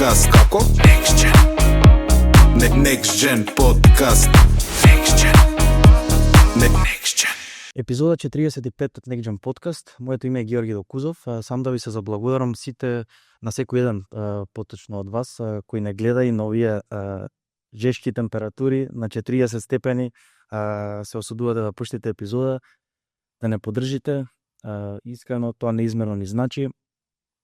подкаст. Како? Next Gen. Next Gen подкаст. Next Gen. Next Gen. Епизода 45 од Next Gen подкаст. Моето име е Георги Докузов. Сам да ви се заблагодарам сите на секој еден поточно од вас кои не гледа и на овие жешки температури на 40 степени се осудувате да пуштите епизода, да не поддржите. Искрено тоа неизмерно ни значи.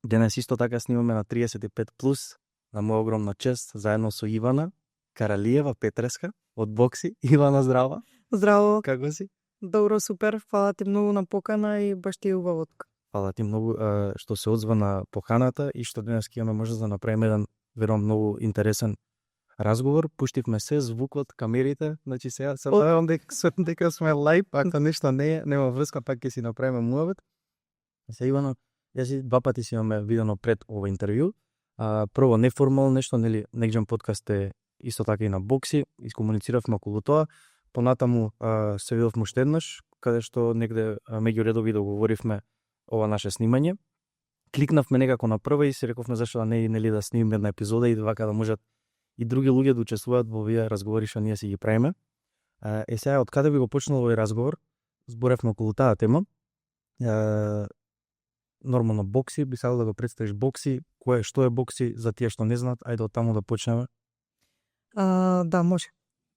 Денес исто така снимаме на 35+, на моја огромна чест, заедно со Ивана Каралиева Петреска од Бокси. Ивана, здрава. Здраво. Како си? Добро, супер. Фала ти многу на покана и баш ти е убава одка. Фала ти многу што се одзва на поканата и што денес ќе имаме можност да направиме еден, верувам, многу интересен разговор. Пуштивме се, звукот, камерите, значи сега се надевам дека сме лајв, ако нешто не е, нема врска, пак ќе си направиме муавет. Се Ивано, јас и два пати си имаме видено пред ова интервју. Прво неформално нешто, нели, Next Gen подкаст е исто така и на Бокси, искомунициравме околу тоа. Понатаму се видовме уште еднаш, каде што негде меѓу редови договоривме ова наше снимање. Кликнавме некако на прва и си рековме зашто да не, нели, да снимиме една епизода и вака да можат и други луѓе да учествуваат во овие разговори што ние си ги правиме. Сега, од каде би го почнал овој разговор, зборевме околу таа тема. Нормално Бокси, би сакал да го представиш Бокси, што е Бокси за тие што не знаат, ајде од таму да почнеме. Да, може.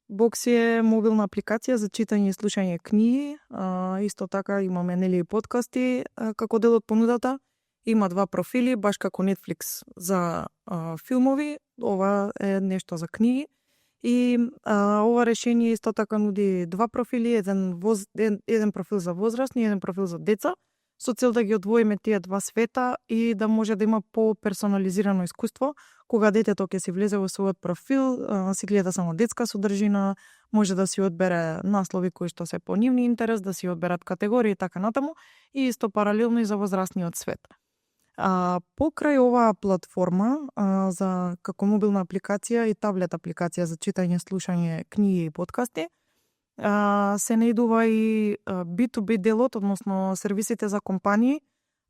Бокси е мобилна апликација за читање и слушање книги. Исто така имаме, нели, и подкасти како дел од понудата. Има два профили, баш како Netflix за филмови, ова е нешто за книги. И ова решение исто така нуди два профили, еден профил за возрастни и еден профил за деца, со цел да ги одвоиме тие два света и да може да има по-персонализирано искуство. Кога детето ќе си влезе во својот профил, си гледа само детска содржина, може да си одбере наслови кои што се по нивни интерес, да си одберат категории и така натаму, и исто паралелно и за возрастниот свет. Покрај оваа платформа за како мобилна апликација и таблет апликација за читање, слушање книги и подкасти, се наидува и B2B делот, односно сервисите за компании,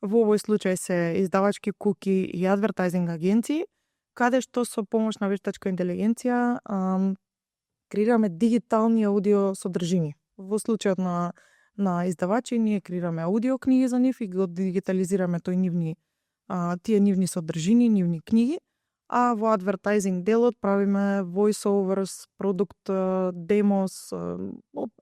во овој случај се издавачки куки и адвертайзинг агенции, каде што со помош на вештачка интелигенција креираме дигитални аудио содржини. Во случајот на издавачи ние креираме аудио книги за нив и го дигитализираме тие нивни содржини, нивни книги, а во адвертайзинг делот правиме voiceovers, продукт демос,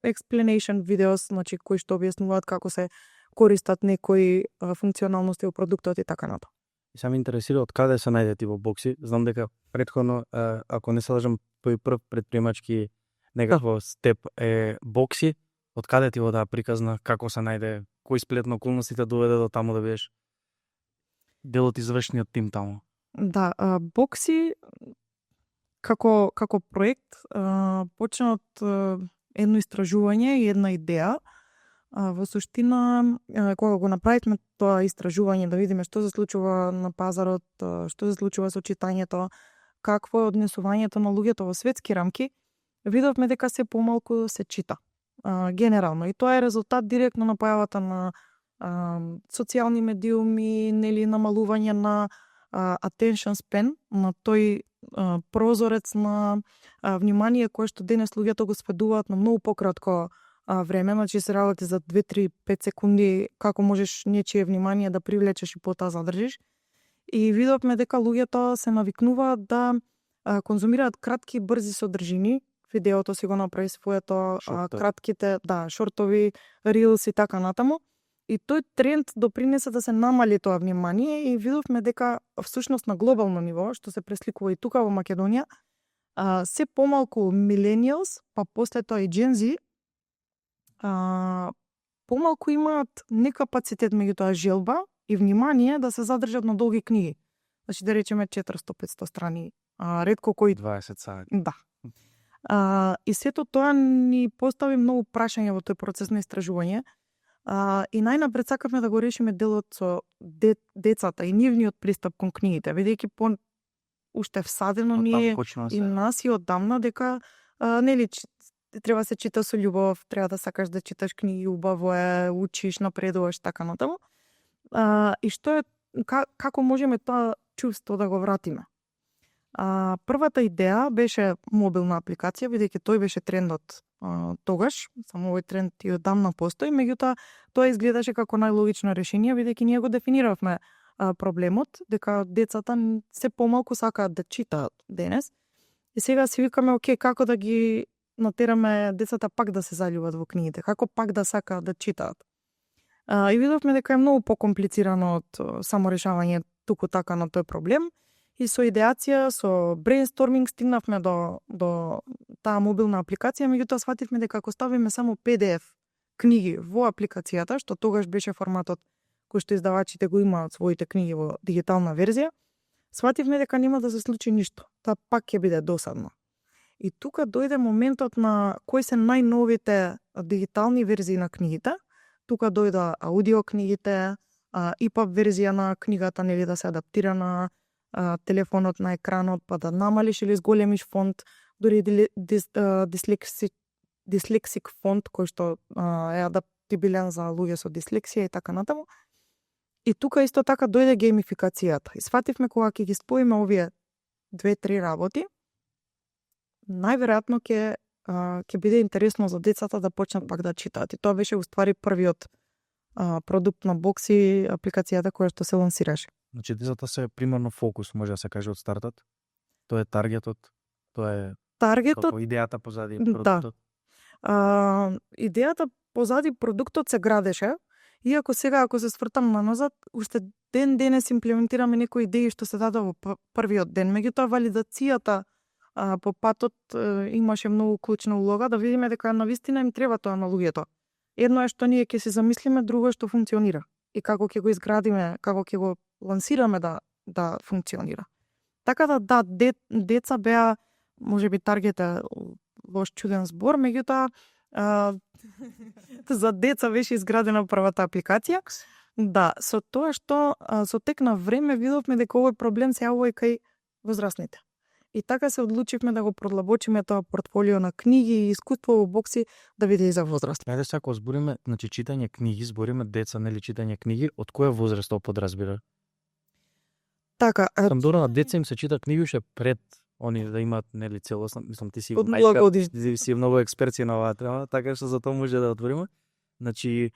explanation видеос, значи кои што објаснуваат како се користат некои функционалности во продуктот и така натаму. И сам интересира од каде се најде ти во Бокси. Знам дека претходно, ако не се лажам, прв предприемачки некакво степ е Бокси. Од каде ти во таа приказна, како се најде, кој сплет на околностите доведе до таму да бидеш дел од извршниот тим таму? Да, Бокси како проект почна од едно истражување и една идеја. Во суштина, кога го направивме тоа истражување да видиме што се случува на пазарот, што се случува со читањето, какво е однесувањето на луѓето во светски рамки, видовме дека се помалку се чита. Генерално. И тоа е резултат директно на појавата на социјални медиуми, нели, намалување на attention span, на тој прозорец на внимание кој што денес луѓето го сведуваат на многу пократко време, значи се работи за 2, 3, 5 секунди како можеш нечие внимание да привлечеш и потоа задржиш. И видовме дека луѓето се навикнуваат да конзумираат кратки, брзи содржини. Видеото си го направи своето, кратките, шортови, рилс и така натаму. И тој тренд допринесе да се намали тоа внимание и видовме дека всушност на глобално ниво, што се пресликува и тука во Македонија, се помалку millennials, па после тоа и Gen Z, помалку имаат некапацитет меѓу тоа желба и внимание да се задржат на долги книги. Значи да речеме 400-500 страни, ретко кои 20 сати. Да. И сето тоа ни постави многу прашања во тој процес на истражување. И најнапред сакавме да го решиме делот со децата и нивниот пристап кон книгите, бидејќи уште всадено ние и нас и одамна дека нели треба се чита со љубов, треба да сакаш да читаш книги, убаво е, учиш, напредуваш, така натаму. И што е како можеме тоа чувство да го вратиме? Првата идеја беше мобилна апликација, бидејќи тој беше трендот тогаш, само овој тренд и одамна постои, меѓутоа тоа изгледаше како најлогично решение, бидејќи ние го дефиниравме проблемот, дека децата се помалку сакаат да читаат денес. И сега си викаме, окей, како да ги натераме децата пак да се заљубат во книгите, како пак да сакаат да читаат. И видовме дека е многу покомплицирано од само решавање туку така на тој проблем. И со идеација, со брейнсторминг стигнавме до таа мобилна апликација, меѓутоа свативме дека ако ставиме само PDF книги во апликацијата, што тогаш беше форматот кој што издавачите го имаат своите книги во дигитална верзија, свативме дека нема да се случи ништо. Тоа пак ќе биде досадно. И тука дојде моментот на кои се најновите дигитални верзии на книгите. Тука дојда аудио книгите, EPUB верзија на книгата, нели да се адаптира на телефонот на екранот, па да намалиш или зголемиш фонт, дури дислексик фонт кој што е адаптибилен за луѓе со дислексија и така натаму. И тука исто така дојде геймификацијата. И свативме кога ќе ги споиме овие 2-3 работи, најверојатно ќе биде интересно за децата да почнат пак да читаат. И тоа беше уствари првиот продукт на Бокси, апликацијата која што се лансираше. Значи децата се примерно фокус, може да се каже од стартот. Тоа е таргетот, тоа е таргетот, идејата позади продуктот. Да. Идејата позади продуктот се градеше, иако сега ако се свртам назад, уште денес имплементираме некои идеи што се даде во првиот ден, меѓутоа валидацијата по патот имаше многу клучна улога да видиме дека навистина им треба тоа на луѓето. Едно е што ние ќе се замислиме, друго е што функционира и како ќе го изградиме, како ќе го лансираме да функционира. Така да, деца беа, можеби таргет е лош чуден збор, меѓутоа за деца беше изградена првата апликација. Да, со тоа што со тек на време видовме дека овој проблем се јавува и кај возрастните. И така се одлучивме да го продлабочиме тоа портфолио на книги и искуство во Бокси да биде и за возраст. Ајде сега ако збориме, значи читање книги, збориме деца, нели читање книги, од која возраст тоа подразбира? Така, Сандора на деца им се чита книги уште пред они да имаат нели целосно, мислам ти си од нула годишни. Ти си многу експерци на оваа тема, така што за тоа може да отвориме. Значи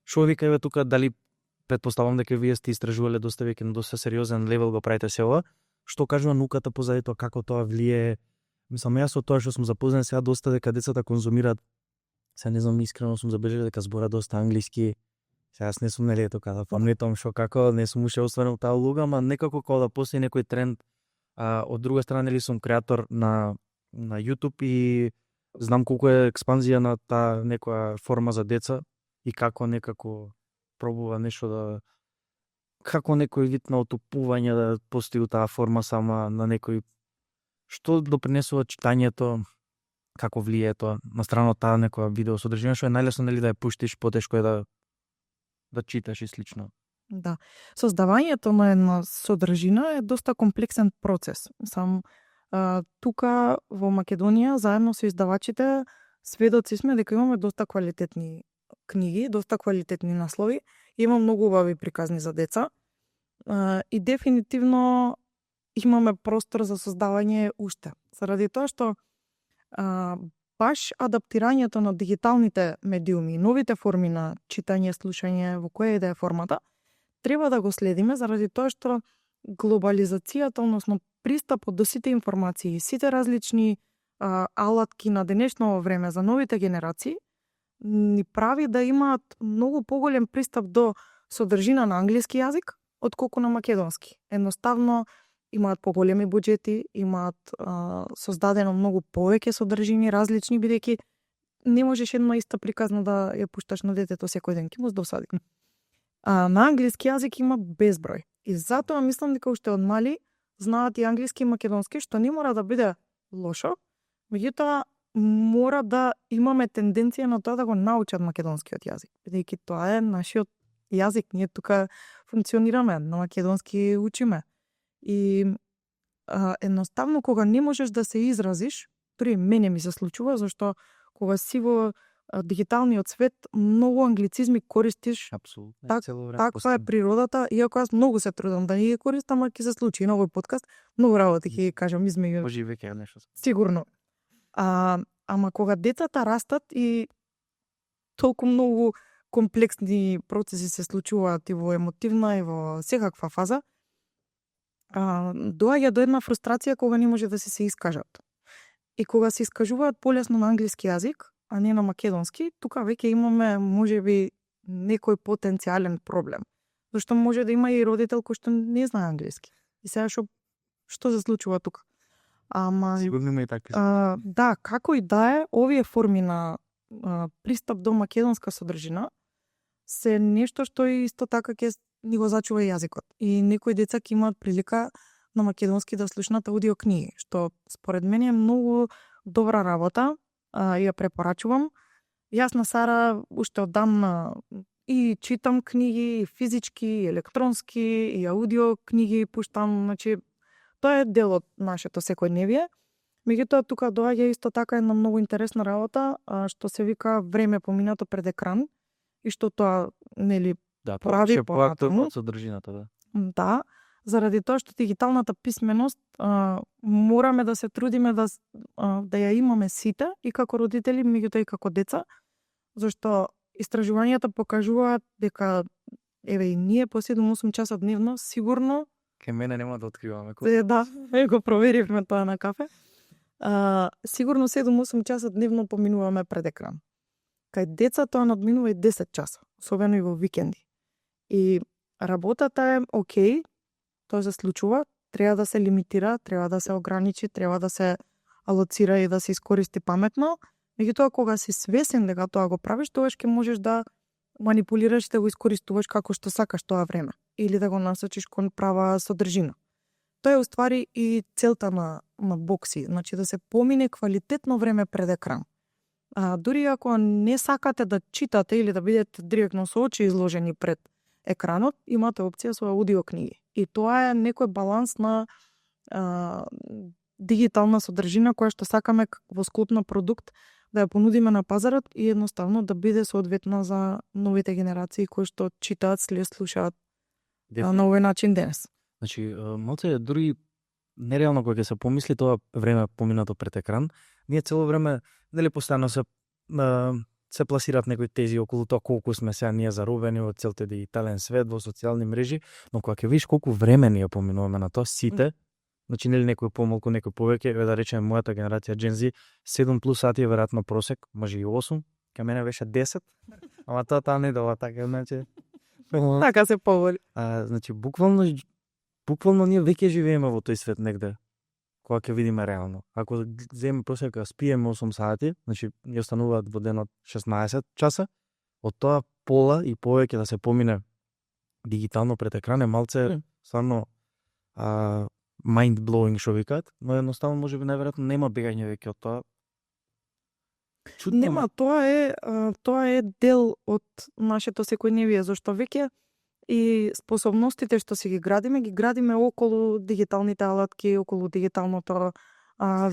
што вика еве тука, дали претпоставам дека вие сте истражувале доста веќе на доста сериозен левел го правите се ова, што кажува науката позади тоа, како тоа влие. Мислам, јас со тоа што сум запознат сега доста дека децата конзумираат, сега не знам, искрено сум забележал дека збора доста англиски. Сега јас не сум нели тука да паметам што како, не сум уште остварен таа улога, ама некако како да постои некој тренд. Од друга страна нели сум креатор на YouTube и знам колку е експанзија на таа некоја форма за деца и како некако пробува нешто да како некој вид на отупување да постои у таа форма сама на некој што допринесува читањето, како влие тоа на страна од таа некоја видео содржина што е најлесно нели да ја пуштиш, потешко е да читаш и слично. Да. Создавањето на една содржина е доста комплексен процес. Тука во Македонија заедно со издавачите сведоци сме дека имаме доста квалитетни книги, доста квалитетни наслови, има многу убави приказни за деца и дефинитивно имаме простор за создавање уште. Заради тоа што баш адаптирањето на дигиталните медиуми и новите форми на читање, слушање, во која и да е формата, треба да го следиме заради тоа што глобализацијата, односно пристапот до сите информации, сите различни алатки на денешно време за новите генерации, ни прави да имаат многу поголем пристап до содржина на англиски јазик, отколку на македонски. Едноставно, имаат поголеми буџети, имаат создадено многу повеќе содржини различни, бидејќи не можеш една иста приказна да ја пушташ на детето секој ден, ќе му досади. На англиски јазик има безброј. И затоа мислам дека уште од мали знаат и англиски и македонски, што не мора да биде лошо, меѓутоа мора да имаме тенденција на тоа да го научат македонскиот јазик, бидејќи тоа е нашиот јазик, ние тука функционираме, на македонски учиме. И едноставно кога не можеш да се изразиш, дури мене ми се случува, зашто кога си во дигиталниот свет многу англицизми користиш. Апсолутно. Цело време. Таква е природата, иако јас многу се трудам да не ги користам, а ќе се случи на овој подкаст. Многу работи ќе ги кажам измеѓу. Може и веќе нешто. Сигурно. Ама кога децата растат и толку многу комплексни процеси се случуваат и во емотивна и во секаква фаза, доаѓа до една фрустрација кога не може да се искажат. И кога се искажуваат полесно на англиски јазик, а не на македонски, тука веќе имаме можеби некој потенцијален проблем. Зашто може да има и родител кој што не знае англиски. И сега што се случува тука? Ама Сигурно има и такви. Да, како и да е, овие форми на пристап до македонска содржина се нешто што исто така ќе ни го зачува јазикот. И некои деца ќе имаат прилика на македонски да слушнат аудио книги, што според мене е многу добра работа, ја препорачувам. Јас на Сара уште одамна и читам книги, и физички, и електронски, и аудио книги пуштам, значи тоа е дел од нашето секојдневие. Меѓутоа тука доаѓа исто така една многу интересна работа, што се вика време поминато пред екран и што тоа нели Да, прави поактивно содржината, да. Да, заради тоа што дигиталната писменост мораме да се трудиме да ја имаме сите и како родители, меѓутоа и како деца, зашто истражувањата покажуваат дека еве и ние по 7-8 часа дневно сигурно Кај мене нема да откриваме. да, го проверивме тоа на кафе. Сигурно 7-8 часа дневно поминуваме пред екран. Кај деца тоа надминува и 10 часа, особено и во викенди. И работата е окей, тоа се случува, треба да се лимитира, треба да се ограничи, треба да се алоцира и да се искористи паметно. Меѓутоа кога си свесен дека тоа го правиш, тогаш ќе можеш да манипулираш и да го искористуваш како што сакаш тоа време или да го насочиш кон права содржина. Тоа е уствари и целта на бокси, значи да се помине квалитетно време пред екран. Дури ако не сакате да читате или да бидете директно со очи изложени пред екранот, имате опција со аудио книги. И тоа е некој баланс на дигитална содржина која што сакаме во склоп на продукт да ја понудиме на пазарот и едноставно да биде соодветна за новите генерации кои што читаат, слушаат на овој начин денес. Значи, малце дури нереално кога ќе се помисли тоа време поминато пред екран, ние цело време нели постојано се пласираат некои тези околу тоа колку сме сега ние заробени во целте дигитален свет, во социјални мрежи, но кога ќе видиш колку време ние поминуваме на тоа сите, значи нели некој помалку, некој повеќе, да речеме мојата генерација Gen Z, 7+ сати е веројатно просек, може и 8, кај мене беше 10, ама тоа не дава така, значи. Така се поволи. Значи буквално ние веќе живееме во тој свет негде, кога ќе видиме реално. Ако земеме просека спиеме 8 сати, значи ни остануваат во денот 16 часа, од тоа пола и повеќе да се помине дигитално пред екран е малце стварно mind blowing што викаат, но едноставно можеби најверојатно нема бегање веќе од тоа. Чудно. Нема, тоа е дел од нашето секојдневие, зашто веќе и способностите што си ги градиме околу дигиталните алатки, околу дигиталното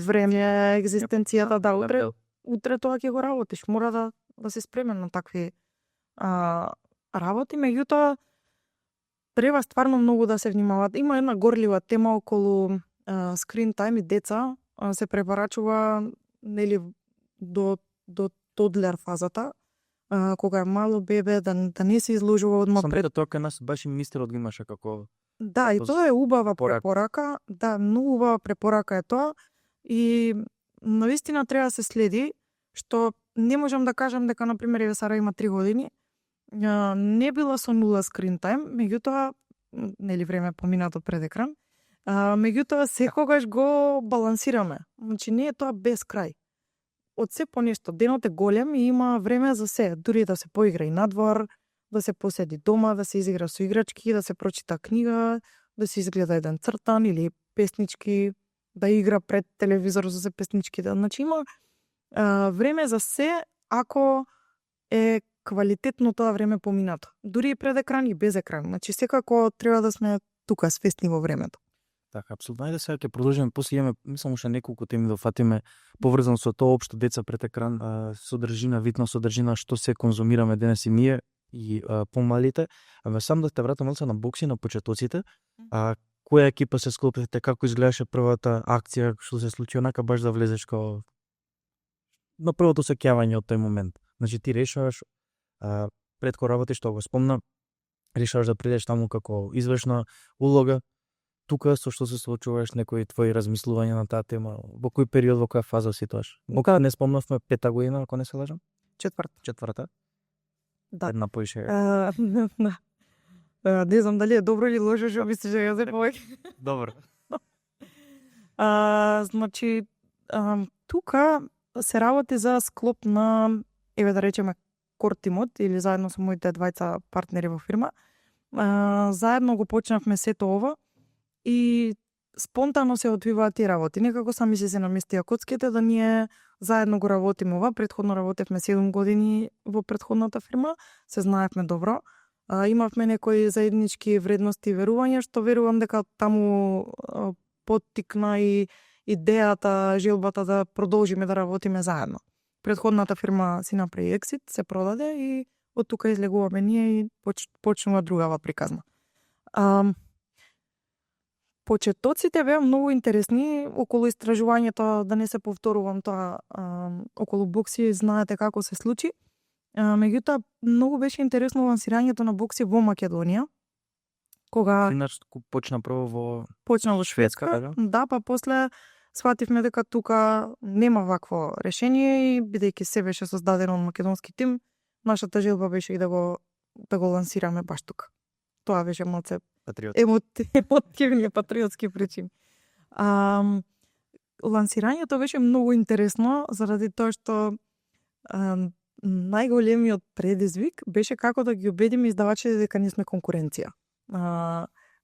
време, екзистенцијата, да, утре тоа ќе го работиш. Мора да си спремен на такви работи, меѓутоа треба стварно многу да се внимават. Има една горлива тема околу screen time и деца, се препорачува нели до тодлер фазата, кога е мало бебе, да не се изложува одма пред. Тоа кај нас баш и министерот го имаше како. Да, и тоа е убава препорака. Да, многу убава препорака е тоа. И навистина треба да се следи, што не можам да кажам дека, например, еве Сара има 3 години, не била со 0 screen time, меѓутоа, нели време поминато пред екран, меѓутоа секогаш го балансираме. Значи не е тоа без крај. Од се по нешто, денот е голем и има време за се, дури да се поигра и надвор, да се поседи дома, да се изигра со играчки, да се прочита книга, да се изгледа еден цртан или песнички, да игра пред телевизор за се песнички. Значи има време за се, ако е квалитетно тоа време поминато. Дури и пред екран и без екран. Значи секако треба да сме тука свесни во времето. Така, апсолутно. Ајде сега ќе продолжиме, после имаме, мислам, уште неколку теми да фатиме поврзано со тоа општо деца пред екран, содржина, видно содржина, што се конзумираме денес и ние и помалите. Сам да те вратам малце на бокси, на почетоците. Која екипа се склопите, како изгледаше првата акција, што се случи, онака баш да влезеш као на првото сеќавање од тој момент. Значи ти решаваш предко работи, што го спомна, решаваш да придеш таму како извршна улога. Тука со што се случуваш, некои твои размислувања на таа тема, во кој период, во која фаза си тоаш? Бока не спомнавме 5-та година, ако не се лажам? Четврта? Да. Една поише. Не знам дали е добро или лошо, што мислиш да ја зборувам. Добро. Значи, тука се работи за склоп на, еве да речеме, кор тимот или заедно со моите двајца партнери во фирма. Заедно го почнавме сето ова и спонтано се одвиваат тие работи. Некако сами се наместија коцките да ние заедно го работиме ова. Претходно работевме 7 години во претходната фирма, се знаевме добро. Имавме некои заеднички вредности и верувања, што верувам дека таму поттикна и идејата, желбата да продолжиме да работиме заедно. Претходната фирма си направи ексит, се продаде и од тука излегуваме ние и почнува другава приказна. Почетоците беа многу интересни околу истражувањето, да не се повторувам тоа, околу бокси, знаете како се случи. Меѓутоа, многу беше интересно лансирањето на бокси во Македонија. Кога почна прво во Шведска, да, па после свативме дека тука нема вакво решение и бидејќи се беше создадено од македонски тим, нашата желба беше и да го лансираме баш тука. Тоа беше малце емотивни патриотски причини. Лансирањето беше многу интересно заради тоа што најголемиот предизвик беше како да ги убедиме издавачите дека не сме конкуренција.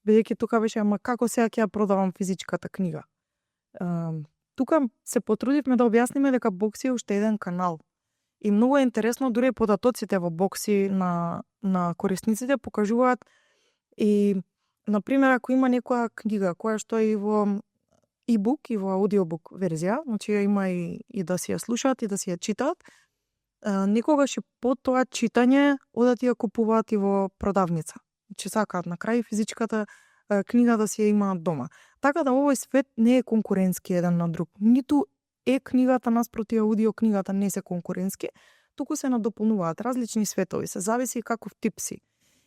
Бидејќи тука беше, ама како сега ќе ја продавам физичката книга? Тука се потрудивме да објасниме дека бокси е уште еден канал. И многу е интересно, дури податоците во бокси на корисниците покажуваат и, например, ако има некоја книга која што е и во e-book и во аудиобук верзија, значи има и да си ја слушаат и да си ја читаат, некогаш и по тоа читање одат и ја купуваат и во продавница. Че сакаат на крај физичката книга да си ја имаат дома. Така да овој свет не е конкурентски еден на друг. Ниту е книгата наспроти аудио книгата не се конкурентски, туку се надополнуваат различни светови, се зависи каков тип си.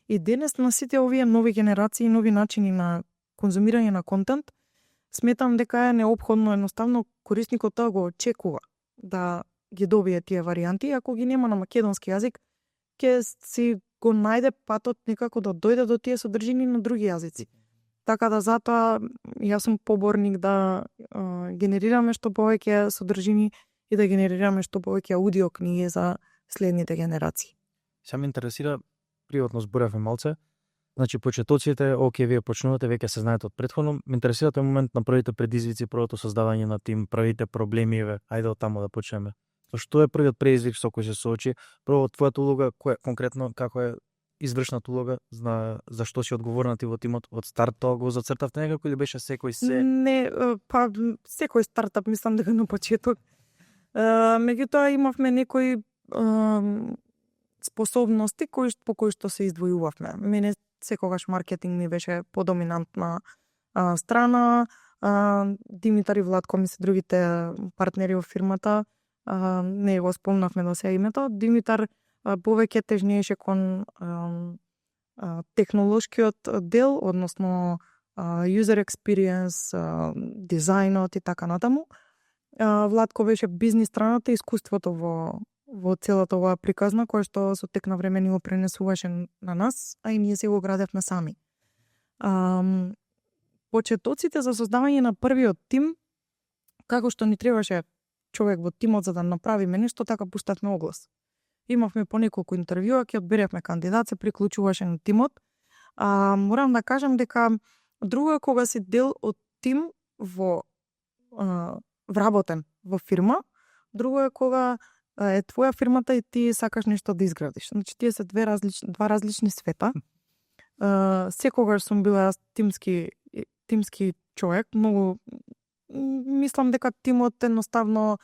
И денес на сите овие нови генерации, нови начини на конзумирање на контент, сметам дека е неопходно едноставно корисникот тоа го очекува да ги добие тие варијанти, ако ги нема на македонски јазик, ќе си го најде патот некако да дојде до тие содржини на други јазици. Така да затоа јас сум поборник да генерираме што повеќе содржини и да генерираме што повеќе аудио книги за следните генерации. Се ме интересира, приватно зборевме малце, значи почетоците, окей, вие почнувате, веќе се знаете од претходно, ме интересира тој момент на првите предизвици, првото создавање на тим, првите проблеми, ајде од таму да почнеме. Што е првиот предизвик со кој се соочи? Прво, твојата улога, која конкретно, како е извршната улога, за што си одговорна ти во тимот? Од старт тоа го зацртавте некако или беше секој се? Не, па секој стартап мислам дека на почеток. Меѓутоа имавме некои способности по кои што се издвојувавме. Мене секогаш маркетинг ми беше подоминантна страна. Димитар и Владко ми се другите партнери во фирмата. Не го спомнавме до сега името. Димитар повеќе тежнееше кон технолошкиот дел, односно user experience, дизајнот и така натаму. Владко беше бизнис страната, искуството во целата оваа приказна, која што со тек на време ни го пренесуваше на нас, а и ние се го градевме сами. Почетоците за создавање на првиот тим, како што ни требаше човек во тимот за да направиме нешто, така пуштавме оглас. Имавме по неколку интервјуа, ќе одберевме кандидат, се приклучуваше на тимот. Морам да кажам дека друго е кога си дел од тим вработен во фирма, друго е кога е твоја фирмата и ти сакаш нешто да изградиш. Значи тие се два различни света. Секогаш сум била тимски човек, многу мислам дека тимот едноставно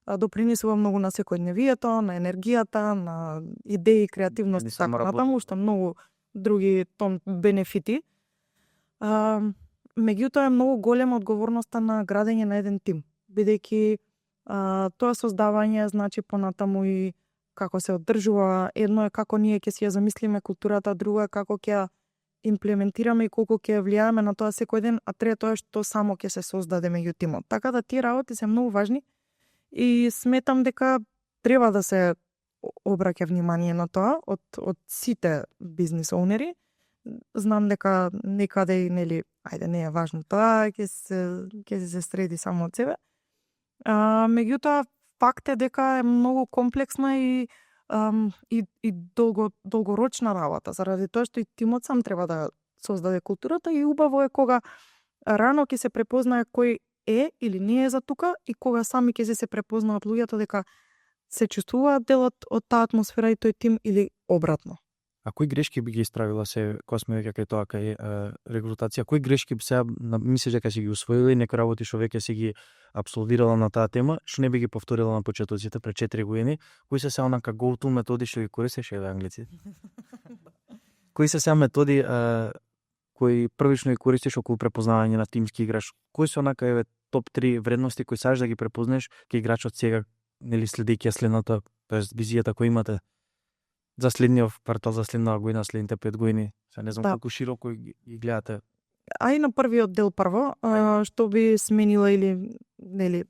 допринесува многу на секојдневието, на енергијата, на идеи, креативност Не и само така работа. натаму, што многу други бенефити. Меѓутоа е многу голема одговорноста на градење на еден тим, бидејќи тоа создавање значи понатаму и како се одржува. Едно е како ние ќе си ја замислиме културата, друго е како ќе ја имплементираме и колку ќе влијаеме на тоа секој ден, а трето е што само ќе се создаде меѓу тимот. Така да тие работи се многу важни и сметам дека треба да се обраќа внимание на тоа од сите бизнис оунери. Знам дека некаде и нели, ајде не е важно тоа, ќе се среди само од себе. Меѓутоа факт е дека е многу комплексна и долгорочна работа, заради тоа што и тимот сам треба да создаде културата и убаво е кога рано ќе се препознае кој е или не е за тука и кога сами ќе се препознаат луѓето дека се чувствуваат дел од таа атмосфера и тој тим или обратно. А кои грешки би ги исправила се кога сме веќе кај тоа кај регрутација? Кои грешки сега мислиш дека си ги усвоила и некои работи што веќе си ги апсолвирала на таа тема, што не би ги повторила на почетоците пред 4 години? Кои се сега онака go-to методи што ги користиш еве англици? Кои се сега методи кои првично ги користиш околу препознавање на тимски играч? Кои се онака еве топ 3 вредности кои сакаш да ги препознаеш кај играчот сега, нели следејќи следната, тоест визијата која имате за следниот квартал, за следната година, следните 5 години? Се не знам колку широко ги гледате. А и на првиот дел прво, што би сменила или нели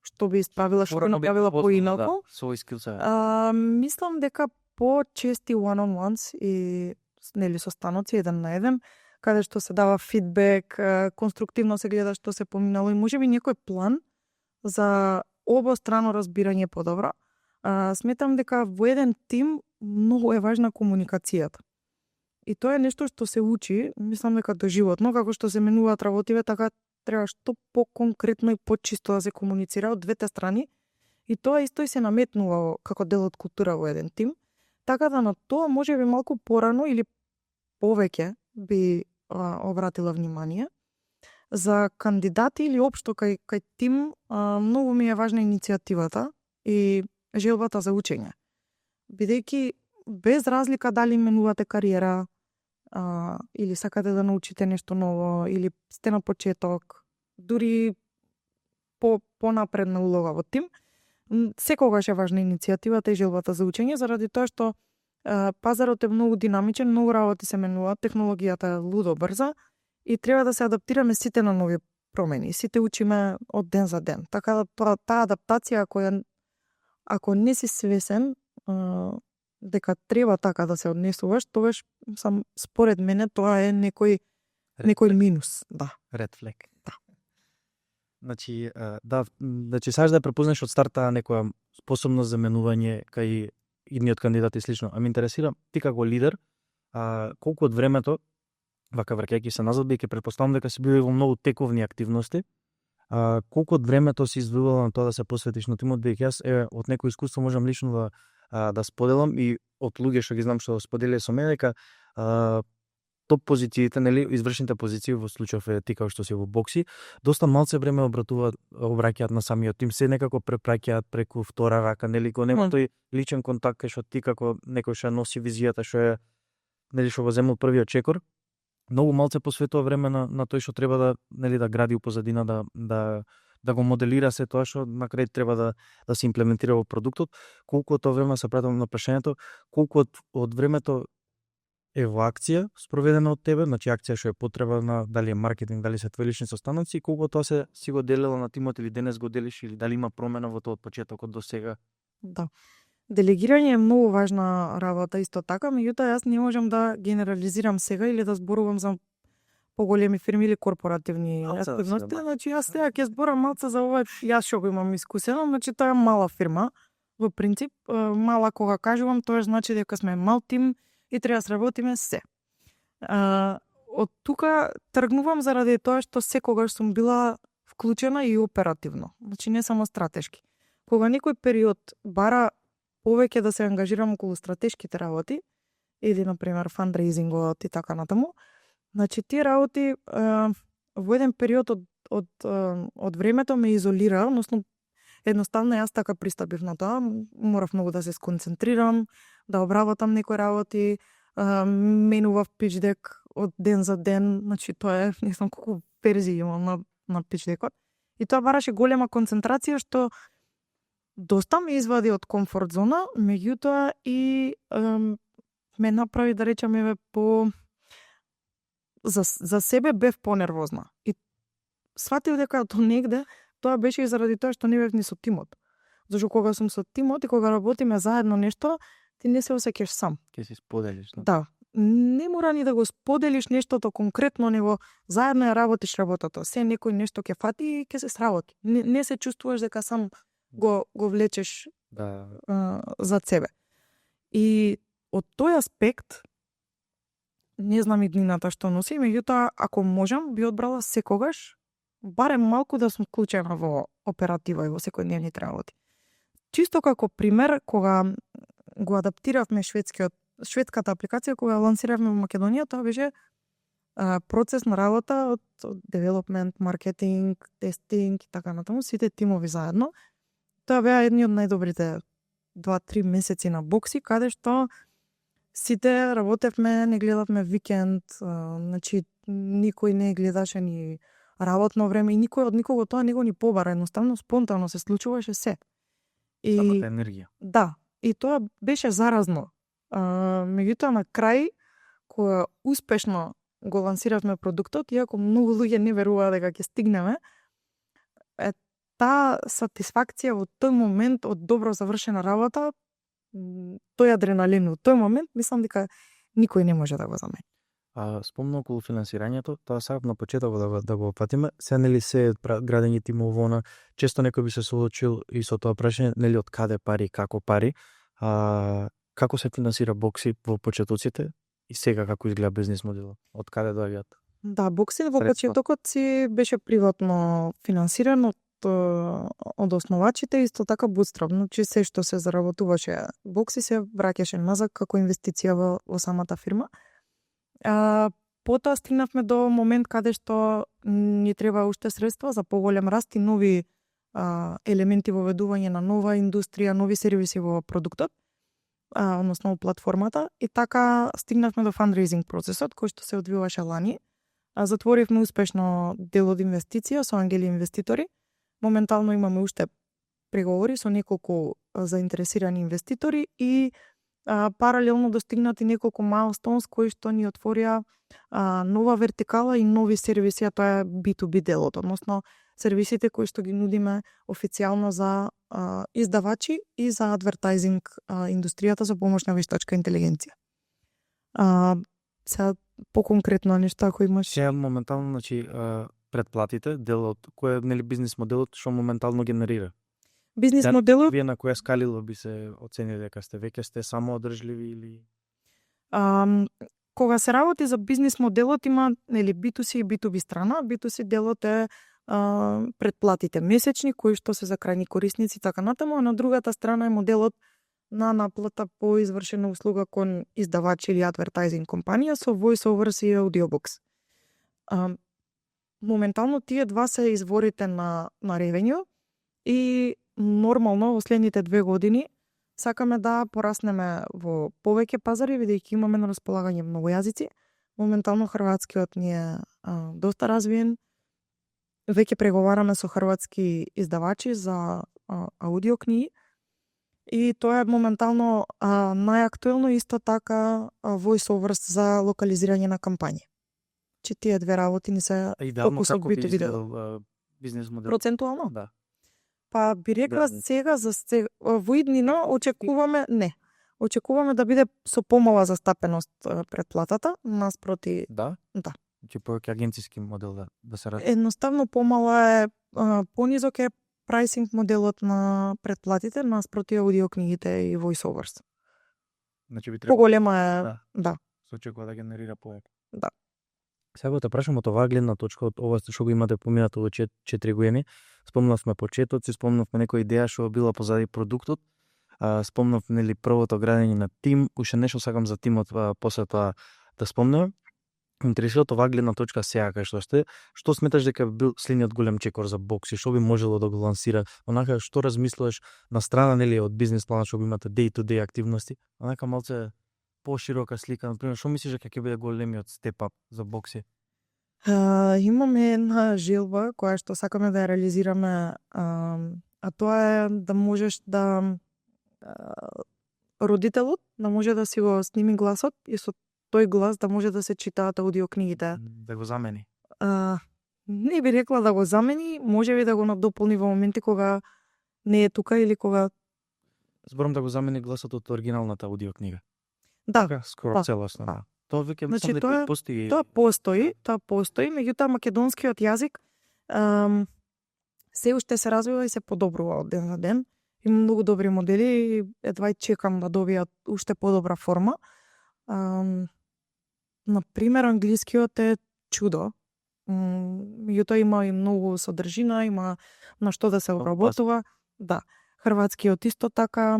што би исправила, што би направила поинаку? Свој скилс. Мислам дека по-чести one-on-ones и нели состаноци еден на еден, каде што се дава фидбек, конструктивно се гледа што се поминало и можеби некој план за обострано разбирање подобро. Сметам дека во еден тим многу е важна комуникацијата. И тоа е нешто што се учи, мислам дека доживотно, како што се менуваат работиве, така треба што по-конкретно и по-чисто да се комуницира од двете страни. И тоа исто и се наметнува како дел од култура во еден тим. Така да на тоа можеби малку порано или повеќе би обратила внимание. За кандидати или општо кај тим, многу ми е важна иницијативата и желбата за учење. Бидејќи без разлика дали менувате кариера или сакате да научите нешто ново или сте на почеток, дури понапредна улога во тим, секогаш е важна иницијативата и желбата за учење, заради тоа што пазарот е многу динамичен, многу работи се менуваат, технологијата е лудо брза и треба да се адаптираме сите на нови промени. Сите учиме од ден за ден. Така да таа адаптација ако не си свесен дека треба така да се однесуваш, тогаш според мене тоа е некој минус, да. Red flag. Да. Значи сакаш да препознаеш од старта некоја способност за менување кај идниот кандидат и слично. А ме интересира ти како лидер, колку од времето, вака враќајќи се назад, бидејќи претпоставам дека си бил во многу тековни активности, колку од времето си издвоила на тоа да се посветиш на тимот, бидејќи јас од некој искуство можам лично да споделам и од луѓе што ги знам што споделиле со мене дека топ позициите, нели, извршните позиции во случајов е ти како што си во бокси, доста малце време обраќаат на самиот тим, се некако препраќаат преку втора рака, нели, го нема тој личен контакт кај што ти како некој што носи визијата, што е, нели, што го зема од првиот чекор, многу малце посветува време на тој што треба да, нели, да гради упозадина, да го моделира се тоа што на крај треба да се имплементира во продуктот. Колку од тоа време се пратам на прашањето, колку од времето е во акција спроведена од тебе, значи акција што е потребна, дали е маркетинг, дали се твои лични состаноци, и колку тоа се си го делила на тимот или денес го делиш, или дали има промена во тоа од почетокот до сега? Да. Делегирање е многу важна работа исто така, меѓутоа јас не можам да генерализирам сега или да зборувам за поголеми фирми или корпоративни активности. Значи јас сега ќе зборам малце за ова, јас што го имам искусено, значи тоа е мала фирма. Во принцип, мала кога кажувам, тоа значи дека сме мал тим и треба да сработиме се. Од тука тргнувам заради тоа што секогаш сум била вклучена и оперативно, значи не само стратешки. Кога некој период бара повеќе да се ангажирам околу стратешките работи, или, например, фандрейзингот и така натаму, значи тие работи во еден период од времето ме изолира, односно едноставно јас така пристапив на тоа, морав многу да се сконцентрирам, да обработам некои работи, менував pitch deck од ден за ден, значи тоа е, не знам колку верзии имам на pitch deck-от. И тоа бараше голема концентрација што доста ме извади од комфорт зона, меѓутоа и ме направи да речеме за себе бев понервозна. И сватив дека до негде тоа беше и заради тоа што не бев ни со тимот. Зашто кога сум со тимот и кога работиме заедно нешто, ти не се осеќаш сам. Ќе си споделиш. Да. Не мора ни да го споделиш нештото конкретно, него заедно ја работиш работата. Се некој нешто ќе фати и ќе се сработи. Не се чувствуваш дека сам го влечеш зад себе. И од тој аспект не знам и днината што носи, меѓутоа ако можам би одбрала секогаш барем малку да сум вклучена во оператива и во секојдневните работи. Чисто како пример, кога го адаптиравме шведската апликација, кога ја лансиравме во Македонија, тоа беше процес на работа од девелопмент, маркетинг, тестинг и така натаму, сите тимови заедно. Тоа беа едни од најдобрите 2-3 месеци на Бокси, каде што сите работевме, не гледавме викенд, значи никој не гледаше ни работно време и никој од никого тоа не го ни побара, едноставно спонтано се случуваше се. И самата енергија. Да, и тоа беше заразно. Меѓутоа на крај, кога успешно го лансиравме продуктот, иако многу луѓе не веруваа дека ќе стигнеме, таа сатисфакција во тој момент од добро завршена работа, тој адреналин во тој момент, мислам дека никој не може да го замени. Спомна околу финансирањето, тоа сакав на почеток да го опатиме. Се нели се градење тимови вона, често некој би се соочил и со тоа прашање, нели од каде пари, како пари. Како се финансира Бокси во почетоците и сега како изгледа бизнис моделот? Од каде доаѓаат? Да, Бокси во почетокот си беше приватно финансиран од основачите, исто така bootstrap, значи се што се заработуваше Бокси се враќаше назад како инвестиција во самата фирма. Потоа стигнавме до момент каде што ни треба уште средства за поголем раст и нови елементи во ведување на нова индустрија, нови сервиси во продуктот, односно во платформата, и така стигнавме до фандрейзинг процесот кој што се одвиваше лани. Затворивме успешно дел од инвестиција со ангели инвеститори. Моментално имаме уште преговори со неколку заинтересирани инвеститори и паралелно достигнати неколку milestones кои што ни отворија нова вертикала и нови сервиси, а тоа е B2B делот, односно сервисите кои што ги нудиме официјално за издавачи и за адвертайзинг индустријата за помош на вештачка интелигенција. Сега поконкретно нешто ако имаш. Сега моментално, значи, предплатите, делот, кој е нели бизнис моделот што моментално генерира? Бизнис моделот, вие на која скалила би се оценили дека веќе сте само одржливи или кога се работи за бизнис моделот има нели B2C и B2B страна. B2C делот е предплатите месечни кои што се за крајни корисници така натаму, а на другата страна е моделот на наплата по извршена услуга кон издавач или адвертайзинг компанија со voiceovers и audiobox. Моментално тие два се изворите на ревењу и нормално во следните 2 години сакаме да пораснеме во повеќе пазари, бидејќи имаме на располагање многу јазици. Моментално хрватскиот ни е доста развиен. Веќе преговараме со хрватски издавачи за аудиокниги и тоа е моментално најактуелно, исто така voiceovers за локализирање на кампањи. Че тие две работи не се фокус од B2B делот. Бизнес модел? Процентуално? Да. Па би рекла сега во иднина очекуваме да биде со помала застапеност претплатата наспроти. Да? Да. Значи повеќе агенциски модел да се работи. Едноставно помала е понизок е прайсинг моделот на претплатите наспроти аудиокнигите и voiceovers. Значи би требало поголема е, да. Се очекува да генерира повеќе. Да. Сега те прашам од оваа гледна точка, од ова што го имате поминато во 4 години, спомнавме почетоци, спомнавме некоја идеја што била позади продуктот, спомнав нели првото градење на тим, уште нешто сакам за тимот после тоа да спомнам. интересува оваа гледна точка сега кај што сте, што сметаш дека бил следниот голем чекор за бокс и што би можело да го лансира? Онака што размислуваш на страна нели од бизнес планот што го имате day to day активности, онака малце поширока слика, например, што мислиш дека ќе биде големиот степ ап за бокси? Имаме една желба која што сакаме да ја реализираме, а тоа е да можеш да родителот да може да си го сними гласот и со тој глас да може да се читаат аудиокнигите. Да го замени. Не би рекла да го замени, можеби да го надополни во моменти кога не е тука или кога Зборам да го замени гласот од оригиналната аудиокнига. да, Така, скоро да, целосно. да. Тоа веќе Значи, мислам дека постои. Тоа постои, меѓутоа македонскиот јазик се уште се развива и се подобрува од ден на ден. Има многу добри модели и едва и чекам да добијат уште подобра форма. Например, англискиот е чудо. Меѓутоа има и многу содржина, има на што да се обработува. Да. Хрватскиот исто така,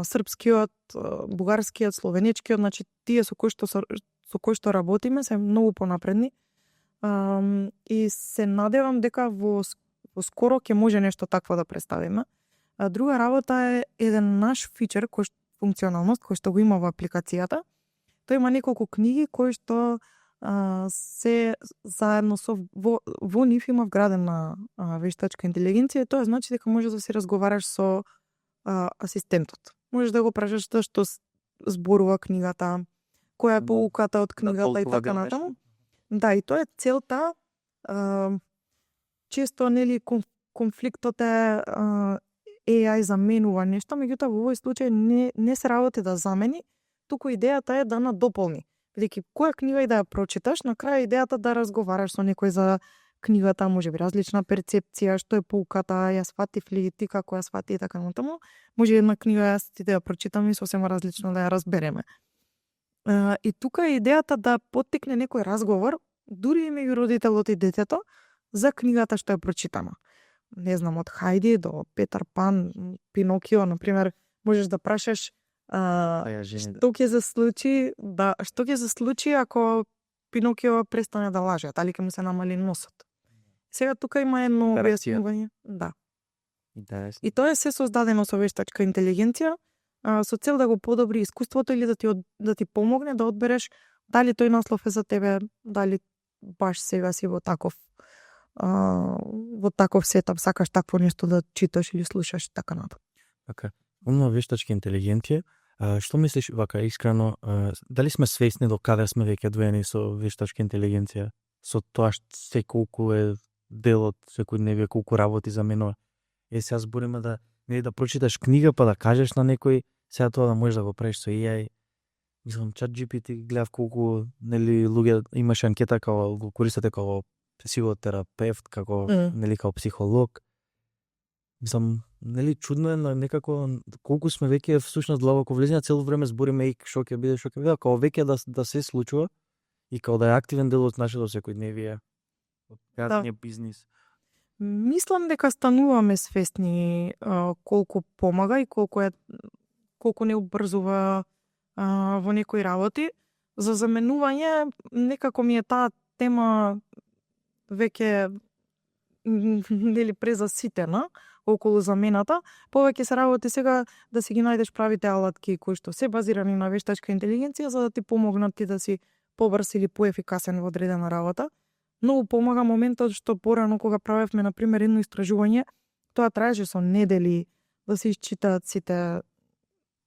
српскиот, бугарскиот, словеничкиот, значи тие со кои што работиме се многу понапредни. И се надевам дека во скоро ќе може нешто такво да представиме. Друга работа е еден наш фичер, функционалност кој што го има во апликацијата. Тој има неколку книги кои што се заедно со во нив има вградена вештачка интелигенција, и тоа значи дека можеш да си разговараш со асистентот. Можеш да го прашаш што зборува книгата, која е поуката од книгата и така натаму. Да, и тоа е целта. Често нели конфликтот е AI заменува нешто, меѓутоа во овој случај не се работи да замени, туку идејата е да надополни. Бидејќи која книга и да ја прочиташ, на крај идејата да разговараш со некој за книгата, можеби различна перцепција, што е поуката, ја сватив ли, ти како ја свати и така натаму. Може една книга јас ти да ја прочитам и сосема различно да ја разбереме. И тука е идејата да поттикне некој разговор, дури и меѓу родителот и детето, за книгата што ја прочитама. Не знам, од Хајди до Петар Пан, Пинокио, например, можеш да прашаш што ќе се случи ако Пинокио престане да лаже, дали ќе му се намали носот. Сега тука има едно објаснување. Да. Интересно. И тоа е се создадено со вештачка интелигенција, со цел да го подобри искуството или да ти помогне да одбереш дали тој наслов е за тебе, дали баш сега си во таков сетап, сакаш такво нешто да читаш или слушаш така натаму. Така. Умна вештачка интелигенција, што мислиш вака искрено, дали сме свесни до каде сме веќе одвоени со вештачка интелигенција, со тоа што колку е дел од секојдневие, колку работи заменува? Сега збориме да прочиташ книга па да кажеш на некој, сега тоа да можеш да го правиш со AI. Мислам, ChatGPT гледав колку нели луѓе имаше анкета како го користате како психотерапевт, како нели како психолог. Мислам, нели чудно е некако колку сме веќе всушност длабоко влезени, цело време збориме и што ќе биде, како веќе да се случува и како да е активен дел од нашето секојдневие, од градниот бизнис. Мислам дека стануваме свесни колку помага и колку не убрзува во некои работи. За заменување некако ми е таа тема веќе нели презаситена околу замената. Повеќе се работи сега да си ги најдеш правите алатки кои што се базирани на вештачка интелигенција за да ти помогнат ти да си побрз или поефикасен во одредена работа. Многу помага моментот што порано кога правевме на пример едно истражување, тоа траеше со недели да се исчитаат сите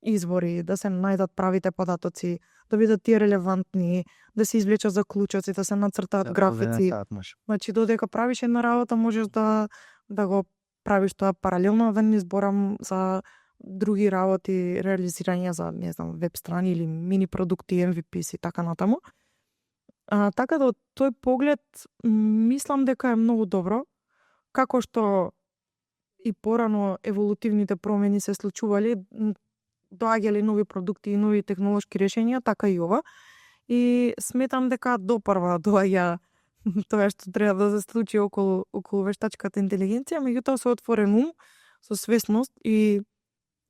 извори, да се најдат правите податоци, да бидат тие релевантни, да се извлечат заклучоци, да се нацртаат графици. Значи додека правиш една работа можеш да го правиш тоа паралелно, да не зборам за други работи, реализирање за, не знам, веб страни или мини продукти, MVPs и така натаму. Така да од тој поглед мислам дека е многу добро, како што и порано еволутивните промени се случували, доаѓале нови продукти и нови технолошки решенија, така и ова. И сметам дека допрва доаѓа тоа што треба да се случи околу вештачката интелигенција, меѓутоа со отворен ум, со свесност и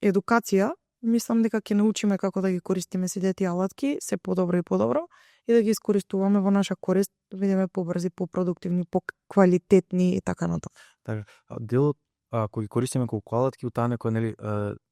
едукација мислам дека ќе научиме како да ги користиме сите тие алатки се подобро и подобро и да ги искористуваме во наша корист, да бидеме побрзи, попродуктивни, поквалитетни и така натаму. Така, делот ако ги користиме колку алатки у таа некоја нели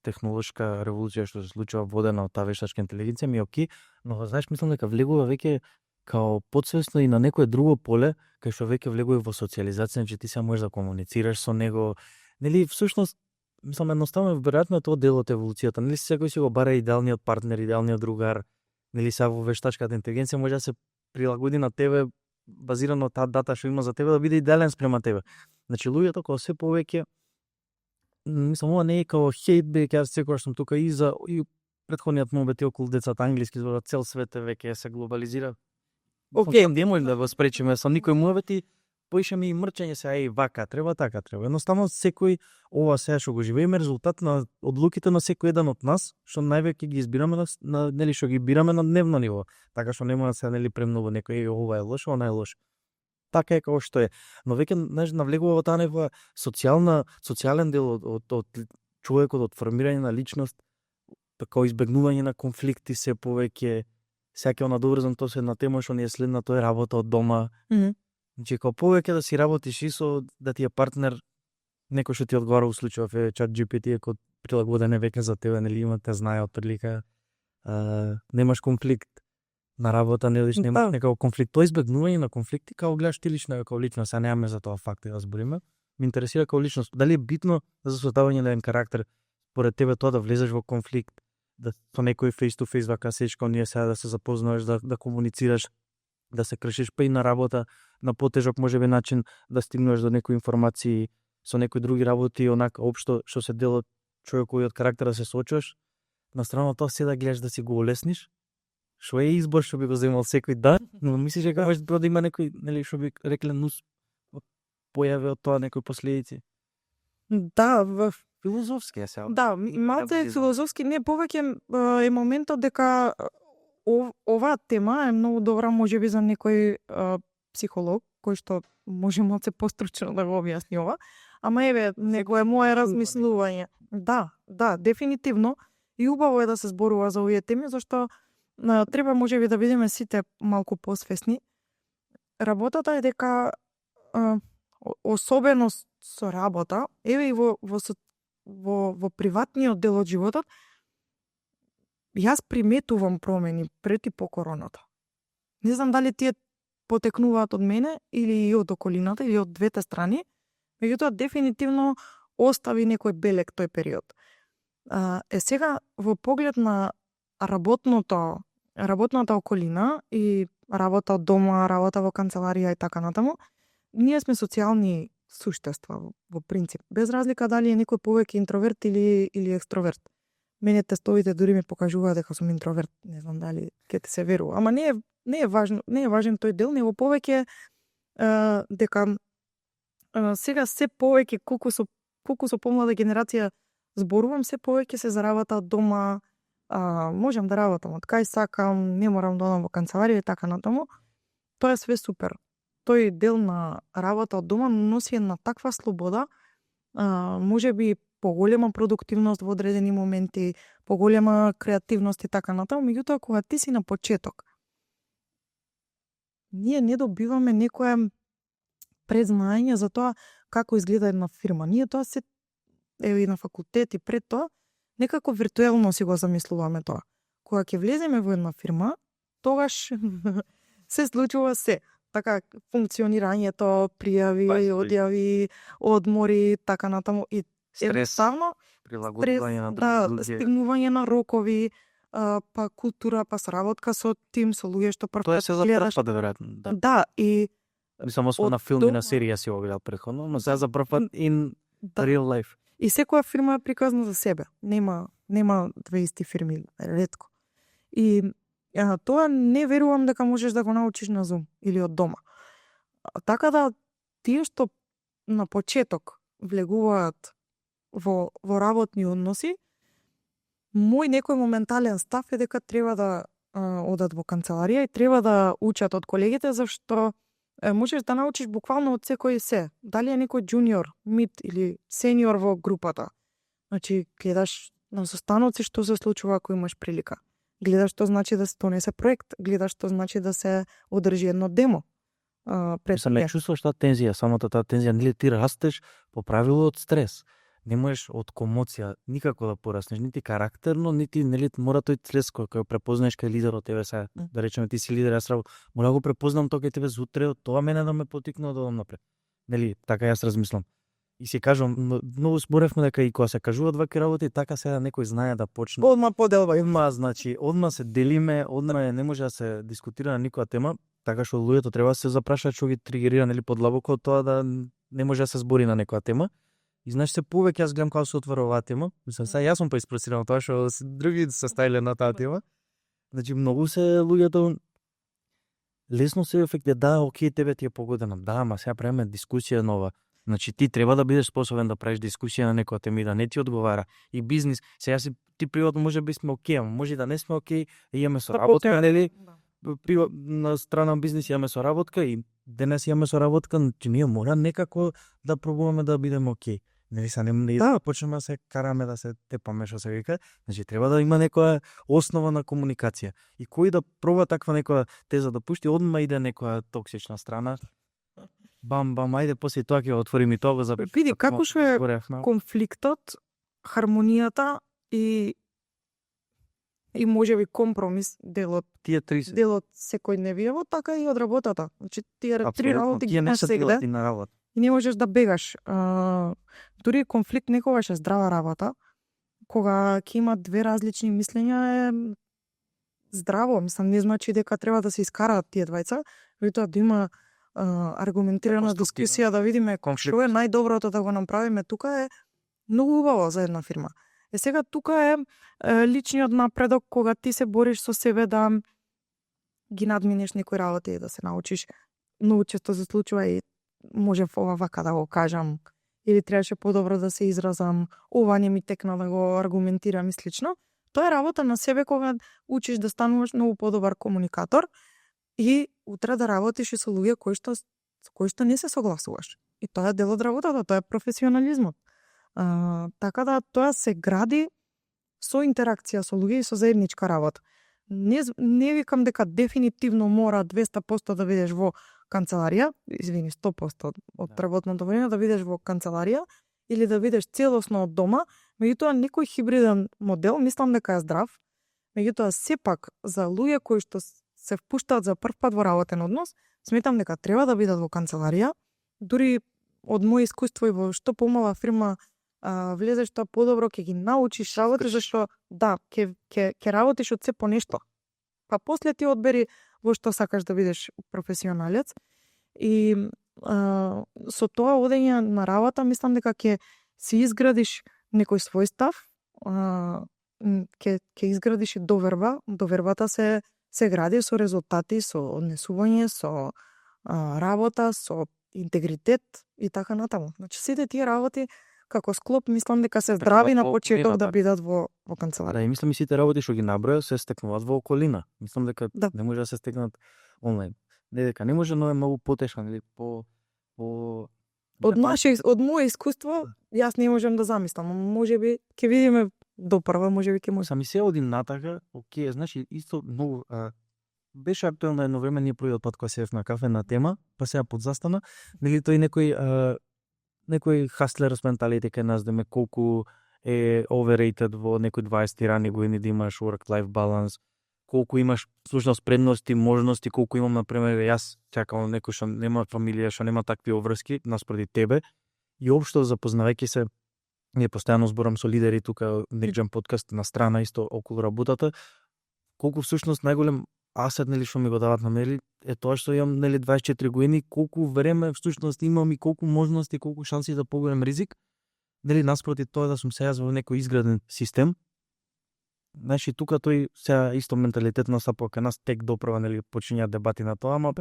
технолошка револуција што се случува водена од таа вештачка интелигенција ми е окей, но знаеш мислам дека влегува веќе као подсвесно и на некое друго поле кај што веќе влегува во социјализација, че ти се можеш да комуницираш со него. Нели всушност мислам едноставно веројатно е тоа дел од еволуцијата. Нели секој си го бара идеалниот партнер, идеалниот другар. Нели сега во вештачката интелигенција може да се прилагоди на тебе базирано од таа дата што има за тебе да биде идеален спрема тебе. Значи луѓето кога се повеќе мислам ова не е као хейт бе, ќе секогаш сум тука и за и претходниот мобет околу децата англиски зборат цел свет веќе се глобализира. Океј, не може да го спречиме со никој муабети, поишеме и мрчење се ај вака треба, така треба. Едноставно секој ова сега што го живееме резултат на одлуките на секој еден од нас, што највеќе ги избираме на нели што ги бираме на дневно ниво. Така што нема да се нели премногу некој ова е лошо, она е лошо. Така е како што е. Но веќе навлегува во таа некоја социјален дел од човекот, од формирање на личност, како избегнување на конфликти се повеќе. Сеќа на доврзан тоа се една тема што ни е следна, тоа е работа од дома. Значи како повеќе да си работиш и со да ти е партнер некој што ти одговара, у случајов е ChatGPT кој прилагоден веќе за тебе, нели има те знае отприлика. Немаш конфликт на работа, немаш некако конфликт. Тоа избегнување на конфликти како гледаш ти лично како личност, а немаме за тоа факти да збориме. Ме интересира како личност, дали е битно за создавање на еден карактер според тебе тоа да влезеш во конфликт, да со некој face to face вака сечка ние сега да се запознаеш, да комуницираш, да се кршиш па и на работа, на потежок можеби начин да стигнеш до некои информации со некои други работи, онака општо што се дел од човековиот карактер да се соочуваш. На страна тоа се да гледаш да си го олесниш, што е избор што би го земал секој да, но мислиш дека може да има некој, нели што би рекле нус појави од тоа некои последици. Да, Филозофски е сега. Да, малце филозофски, не повеќе е моментот дека оваа тема е многу добра можеби за некој психолог кој што може малце постручно да го објасни ова, ама еве него е мое размислување. Да, дефинитивно и убаво е да се зборува за овие теми зашто треба можеби да бидеме сите малку посвесни. Работата е дека особено со работа, еве и во приватниот дел од животот, јас приметувам промени пред и по короната. Не знам дали тие потекнуваат од мене или и од околината или од двете страни, меѓутоа дефинитивно остави некој белег тој период. Сега во поглед на работната околина и работа од дома, работа во канцеларија и така натаму, ние сме социјални суштества во принцип, без разлика дали е некој повеќе интроверт или екстроверт. Мене тестовите дури ми покажуваат дека сум интроверт, не знам дали ќе ти се верува, ама не е важен тој дел, него повеќе дека сега се повеќе колку со помлада генерација зборувам, се повеќе се за работа од дома, можам да работам од кај сакам, не морам да одам во канцеларија и така натаму. Тоа е све супер. Тој дел на работа од дома носи една таква слобода, можеби поголема продуктивност во одредени моменти, поголема креативност и така натаму, меѓутоа кога ти си на почеток, ние не добиваме некоја презнаење за тоа како изгледа една фирма. Ние тоа се и на факултет и пред тоа некако виртуелно си го замислуваме тоа. Кога ќе влеземе во една фирма, тогаш се случува се. Така функционирањето, пријави, одјави, одмори, така натаму и едноставно прилагодување на луѓе, стигнување на рокови, па култура, па соработка со тим, со луѓе што прв тоа се за прв пат веројатно. Да, и мислам освен на филм и на серија си го гледал претходно, но сега за прв пат in real life. И секоја фирма е приказна за себе. Нема две исти фирми, ретко. И тоа не верувам дека можеш да го научиш на Zoom или од дома. Така да тие што на почеток влегуваат во работни односи, мој некој моментален став е дека треба да одат во канцеларија и треба да учат од колегите, зашто можеш да научиш буквално од секој се. Дали е некој джуниор, мид или сениор во групата. Значи, гледаш на состаноци што се случува ако имаш прилика. Гледаш што значи да се донесе проект, гледаш што значи да се одржи едно демо. Пред Мислам, не чувствуваш таа тензија, самата таа тензија, нели ти растеш по правило од стрес. Не можеш од комоција никако да пораснеш, нити карактерно, нити нели мора тој стрес кој препознаеш кај лидер од тебе сега, да речеме ти си лидер, јас мора да го препознам тоа кај тебе зутре, тоа мене да ме потикнува да одам напред. Нели, така јас размислам. И си кажувам, многу зборевме дека и кога се кажуваат вакви работи, така сега некој знае да почне. Одма поделба. Значи, одма се делиме, одма не може да се дискутира на никоја тема, така што луѓето треба да се запрашаат што ги тригерира нели подлабоко од тоа да не може да се збори на некоја тема. И знаеш се повеќе јас гледам кога се отвора оваа тема, мислам сега јас сум поиспроциран тоа што други се ставиле на таа тема. Значи многу се луѓето лесно се ефекти, да, окей, тебе ти е погодена, да, ама сега правиме дискусија нова. Значи ти треба да бидеш способен да правиш дискусија на некоја тема и да не ти одговара. И бизнис, сега си ти приватно може би сме окей, ама може да не сме окей, и имаме соработка, нели? На страна бизнис имаме соработка и денес имаме соработка, значи ние мора некако да пробуваме да бидеме окей. Нели са не да почнеме да се караме да се тепаме што се вика, значи треба да има некоја основа на комуникација. И кој да проба таква некоја теза да пушти, одма иде некоја токсична страна. Бам, ајде после тоа ќе отворим и тоа го запишувам. Види како што е конфликтот, хармонијата и можеби компромис делот. Тие три делот секојдневиево, така и од работата. Значи тие три работи ги не се сегде. на работа. И не можеш да бегаш. Дури конфликт некогаш е здрава работа. Кога ќе има две различни мислења е здраво. Мислам, не значи дека треба да се искараат тие двајца, меѓутоа да има аргументирана дискусија, да видиме што е најдоброто да го направиме тука е многу убаво за една фирма. Сега тука е личниот напредок кога ти се бориш со себе да ги надминеш некои работи и да се научиш. Многу често се случува и можев ова вака да го кажам или требаше подобро да се изразам, ова не ми текна да го аргументирам и слично. Тоа е работа на себе кога учиш да стануваш многу подобар комуникатор и утре да работиш и со луѓе со кои што не се согласуваш. И тоа е дел од работата, тоа е професионализмот. Така да тоа се гради со интеракција со луѓе и со заедничка работа. Не викам дека дефинитивно мора 200% да бидеш во канцеларија, 100% од работното време да бидеш во канцеларија или да бидеш целосно од дома, меѓутоа некој хибриден модел мислам дека е здрав. Меѓутоа сепак за луѓе кои што се впуштаат за прв пат во работен однос, сметам дека треба да бидат во канцеларија. Дури од моје искуство и во што помала фирма влезеш тоа подобро, ќе ги научиш работи, зашто да, ќе работиш од се по нешто. Па после ти одбери во што сакаш да бидеш професионалец. И со тоа одење на работа, мислам дека ќе си изградиш некој свој став, ќе изградиш и доверба. Довербата се гради со резултати, со однесување, со работа, со интегритет и така натаму. Значи сите тие работи како склоп мислам дека се здрави на почеток да бидат во канцеларија. Да, и мислам и сите работи што ги наброја се стекнуваат во околина. Мислам дека не може да се стекнат онлайн. Не дека не може, но е многу потешко или од мое искуство јас не можам да замислам. Можеби ќе видиме допрва, можеби ќе може. Сами се одим натака, окей, значи исто многу беше актуелно едно време, ние првиот пат кога седев на кафе на тема, па сега подзастана, нели тој некој хастлерс менталитет кај нас, да ме колку е overrated во некои 20 рани години да имаш work-life balance, колку имаш всушност предности, можности, колку имам, например, јас чакам некој што нема фамилија, што нема такви обврски наспроти тебе. И општо запознавајќи се, ние постојано зборам со лидери тука Next Gen подкаст на страна исто околу работата, колку всушност најголем асет нели што ми го дават на мене е тоа што имам нели 24 години, колку време всушност имам и колку можности, колку шанси да поголем ризик, нели наспроти тоа да сум сега во некој изграден систем. Значи тука тој сега исто менталитет настапува кај нас тек допрва, нели почињаат дебати на тоа, ама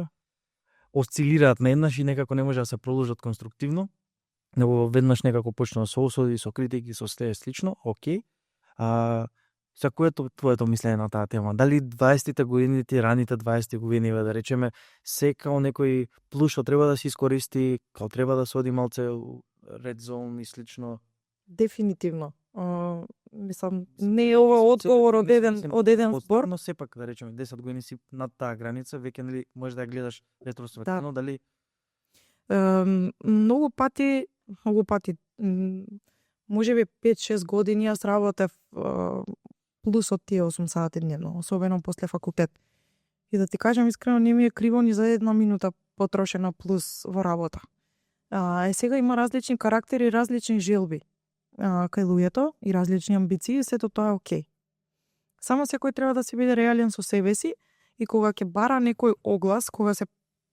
осцилираат на еднаш и некако не може да се продолжат конструктивно. Него веднаш некако почнува со осуди, со критики, со след слично, окей. За кој е твоето мислење на таа тема? Дали 20-те години, раните 20-ти години, да речеме, се као некој плюс што треба да се искористи, као треба да се оди малце red zone и слично? Дефинитивно. мислам, не е ова одговор од еден збор. Но сепак да речеме 10 години си над таа граница, веќе нели можеш да ја гледаш ретроспективно, дали многу пати можеби 5-6 години јас работев плюс од тие 8 сати дневно, особено после факултет. И да ти кажам искрено, не ми е криво ни за 1 минута потрошена плюс во работа. Сега има различни карактери, различни желби кај луѓето и различни амбиции, сето тоа е окей. Само секој треба да се биде реален со себе си и кога ќе бара некој оглас, кога се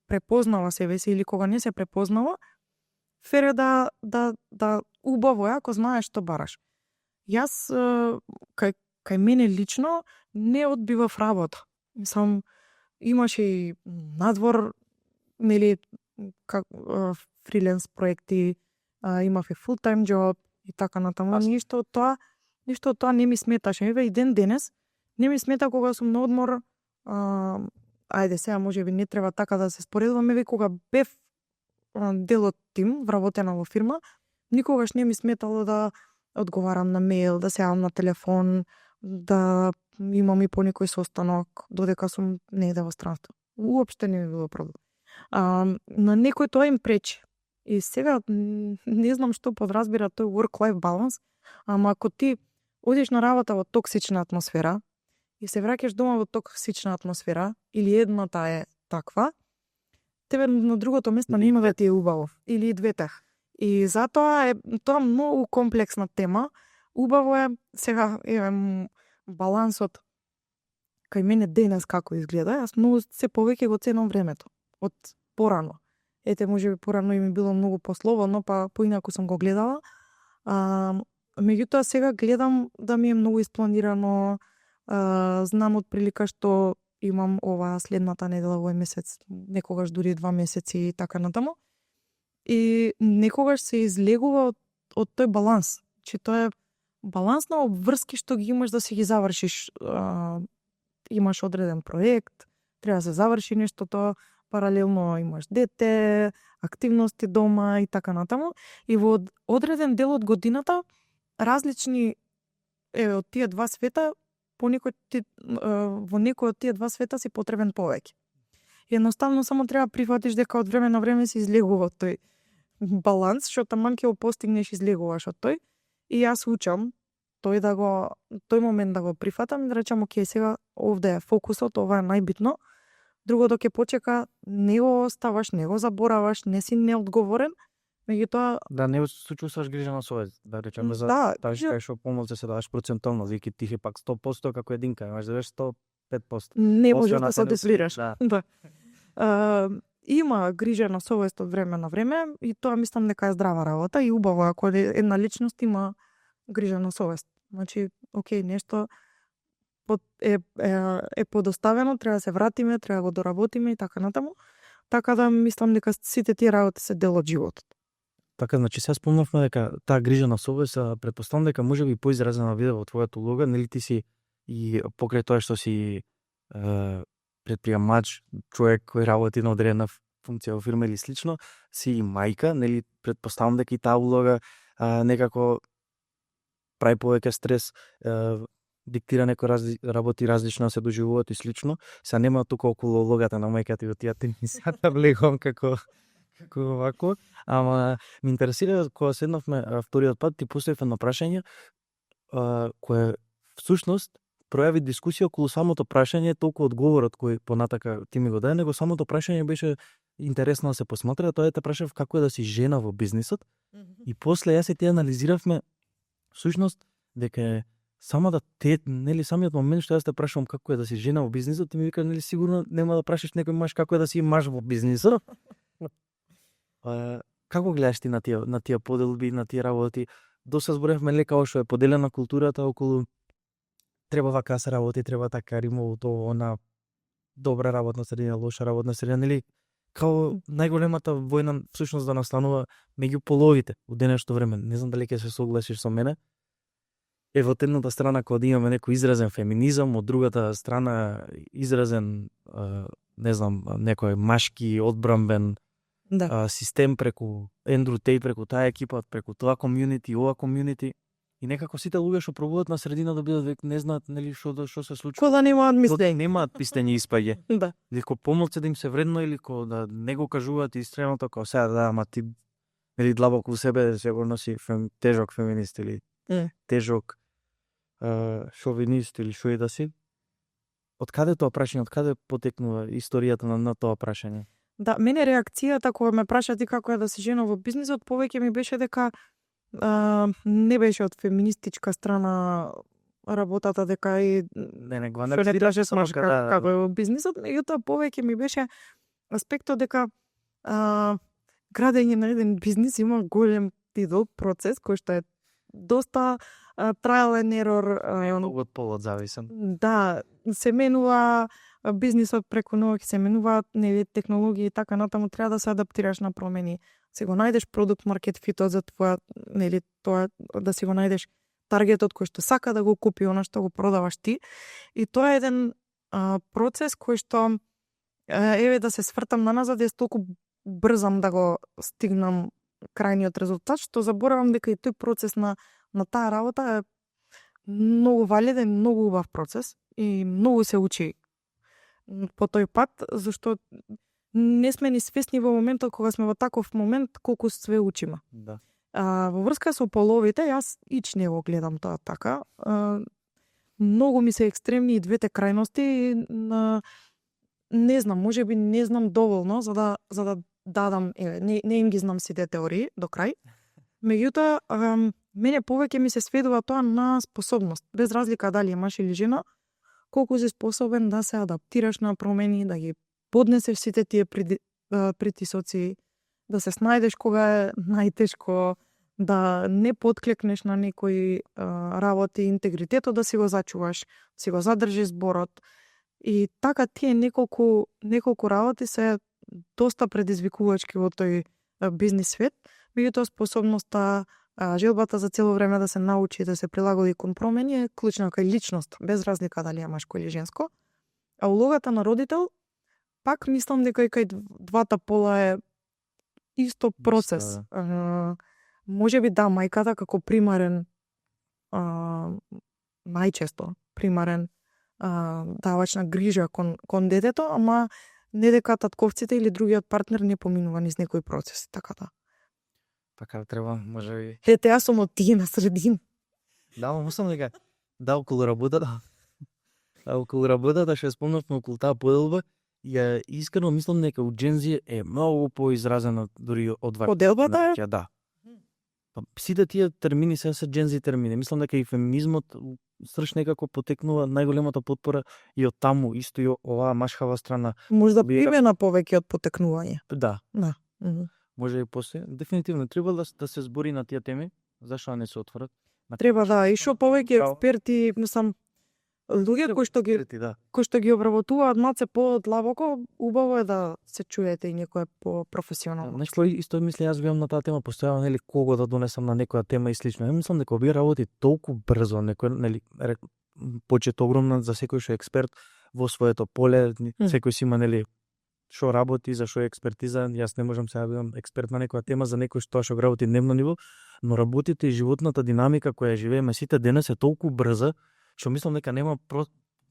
препознава себе си или кога не се препознава, фер е да убаво е ако знаеш што бараш. Јас кај мене лично не одбивав работа. Мислам, имаше и надвор, нели, фриленс проекти, имав и full time job и така натаму. Ништо од тоа не ми сметаше. Еве и денес не ми смета кога сум на одмор. Ајде сега можеби не треба така да се споредуваме, еве кога бев дел од тим, вработена во фирма, никогаш не ми сметало да одговарам на мејл, да се јавам на телефон, да имам и по некој состанок додека сум негде во странство. Уопште не ми било проблем. На некој тоа им пречи. И сега не знам што подразбира тој work-life balance, ама ако ти одиш на работа во токсична атмосфера и се враќаш дома во токсична атмосфера, или едната е таква, тебе на другото место не има да ти е убаво. Или и двете. И затоа е тоа многу комплексна тема. Убаво е сега балансот кај мене денес како изгледа. Јас многу се повеќе го ценам времето од порано. Ете, можеби порано и ми било многу послободно, па поинаку сум го гледала. Меѓутоа сега гледам да ми е многу испланирано. Знам од прилика што имам ова следната недела овој месец, некогаш дури 2 месеци и така натаму. И некогаш се излегува од тој баланс. Че тоа е баланс на обврски што ги имаш да си ги завршиш. Имаш одреден проект, треба да се заврши нештото, паралелно имаш дете, активности дома и така натаму. И во одреден дел од годината различни од тие два света, во некој од тие два света си потребен повеќе. Едноставно само треба прифатиш дека од време на време се излегува тој баланс, што таман ќе го постигнеш, излегуваш од тој. И јас учам тој момент да го прифатам и да речам, окей, сега овде е фокусот, ова е најбитно. Другото ќе почека, не го оставаш, не го забораваш, не си неодговорен, меѓутоа да не се чувствуваш грижа на совест, да речеме за таа кај што помалку се даваш процентално, веќе ти е пак 100% како единка, имаш да бидеш 105%. Не можеш да се деслираш. Да. Има грижа на совест од време на време и тоа мислам дека е здрава работа и убаво ако една личност има грижа на совест. Значи, окей, нешто е подоставено, треба да се вратиме, треба да го доработиме и така натаму. Така да мислам дека сите тие работи се дел од животот. Така, значи сега спомнавме дека таа грижа на совест, претпоставам дека можеби поизразена виде во твојата улога, нели ти си и покрај тоа што си предприемач, човек кој работи на одредена функција во фирма или слично, си и мајка, нели претпоставам дека и таа улога некако прави повеќе стрес, диктира некои работи различно се доживуваат и слично. Се нема тука околу улогата на мајката и од тие тенисата влегом како овако, ама ме интересира кога седнавме вториот пат ти поставив едно прашање кое всушност пројави дискусија околу самото прашање, толку одговорот кој понатака ти ми го даде, него самото прашање беше интересно да се посматра, тоа те прашав како е да си жена во бизнисот. И после јас и ти анализиравме всушност дека самата нели самиот момент што јас те прашувам како е да си жена во бизнисот, ти ми вика нели сигурно нема да прашаш некој маж како е да си маж во бизнисот. Како гледаш ти на тие поделби, на тие работи? Доста зборевме лека што е поделена културата околу треба вака се работи, треба така римовото, она добра работна средина, лоша работна средина, нели као најголемата војна всушност да настанува меѓу половите во денешното време. Не знам дали ќе се согласиш со мене. Од едната страна кога имаме некој изразен феминизам, од другата страна изразен не знам, некој машки одбранбен систем преку Ендру Тейт, преку таа екипа, преку тоа комјунити, ова комјунити. И некако сите луѓе што пробуваат на средина да бидат век не знаат нели што се случува. Ко да немаат мислење. Немаат пистење испаѓе. Да. Или ко помалце да им се вредно или ко да не го кажуваат истреното како сега да ама ти нели длабоко у себе сигурно си тежок феминист или тежок шовинист или што и да си. Од каде тоа прашање, од каде потекнува историјата на тоа прашање? Да, мене реакцијата кога ме праша ти како е да си жена во бизнисот, повеќе ми беше дека не беше од феминистичка страна работата, дека и Не го што не траше смаш како е во бизнисот, меѓутоа повеќе ми беше аспектот дека градење на еден бизнис има голем и долг процес кој што е доста trial and error, од полот зависен. Да, се менува бизнисот преку ноќ, се менуваат нели технологии и така натаму, треба да се адаптираш на промени. Се го најдеш продукт маркет фитот за твоја нели тоа да си го најдеш таргетот кој што сака да го купи она што го продаваш ти. И тоа е еден процес кој што еве да се свртам наназад, јас толку брзам да го стигнам крајниот резултат, што заборавам дека и тој процес на таа работа е многу валиден, многу убав процес и многу се учи по тој пат, зашто не сме ни свесни во моментот кога сме во таков момент колку све учиме. Да. Во врска со половите, јас ич не го гледам тоа така. Многу ми се екстремни и двете крајности. Не знам, можеби не знам доволно за да дадам, не им ги знам сите теории до крај. Меѓутоа, мене повеќе ми се сведува тоа на способност, без разлика дали е маж или жена, колку си способен да се адаптираш на промени, да ги поднесеш сите тие притисоци, да се снајдеш кога е најтешко, да не подклекнеш на некои работи, интегритетот да си го зачуваш, си го задржиш зборот. И така тие неколку работи се доста предизвикувачки во тој бизнис свет, меѓутоа способноста, желбата за цело време да се научи да се прилагоди кон промени е клучна кај личност, без разлика дали е машко или женско. А улогата на родител, пак мислам дека и кај двата пола е исто процес. Можеби да, мајката како примарен, најчесто примарен давач на грижа кон детето, ама не дека татковците или другиот партнер не поминува низ некои процеси, така да. Така треба, можеби. Ете, јас сум од тие на средин. Да, мислам дека околу работата. Околу работата што спомнавме околу таа поделба, ја искрено мислам дека у Джензи е многу поизразено дури од вака. Поделбата е? Да. Сите тие термини се Джензи термини. Мислам дека и феминизмот страш некако потекнува најголемата потпора и од таму, исто и оваа машхава страна. Можда примена повеќе од потекнување. Да. Да. Може и после. Дефинитивно треба да се збори на тие теми, зашто не се отворат. Треба да, и што повеќе експерти, мислам, луѓе кои што ги обработуваат малце по-длабоко, убаво е да се чуете и некое по-професионално. Нешто исто мислам јас гледам на таа тема, постојано нели кого да донесам на некоја тема и слично. Ја мислам дека овие работи толку брзо, некој нели почет огромна за секој што е експерт во своето поле, секој си има нели што работи, за што е експертиза. Јас не можам сега да бидам експерт на некоја тема за некој што работи дневно ниво, но работите и животната динамика која живееме сите денес е толку брза, што мислам дека нема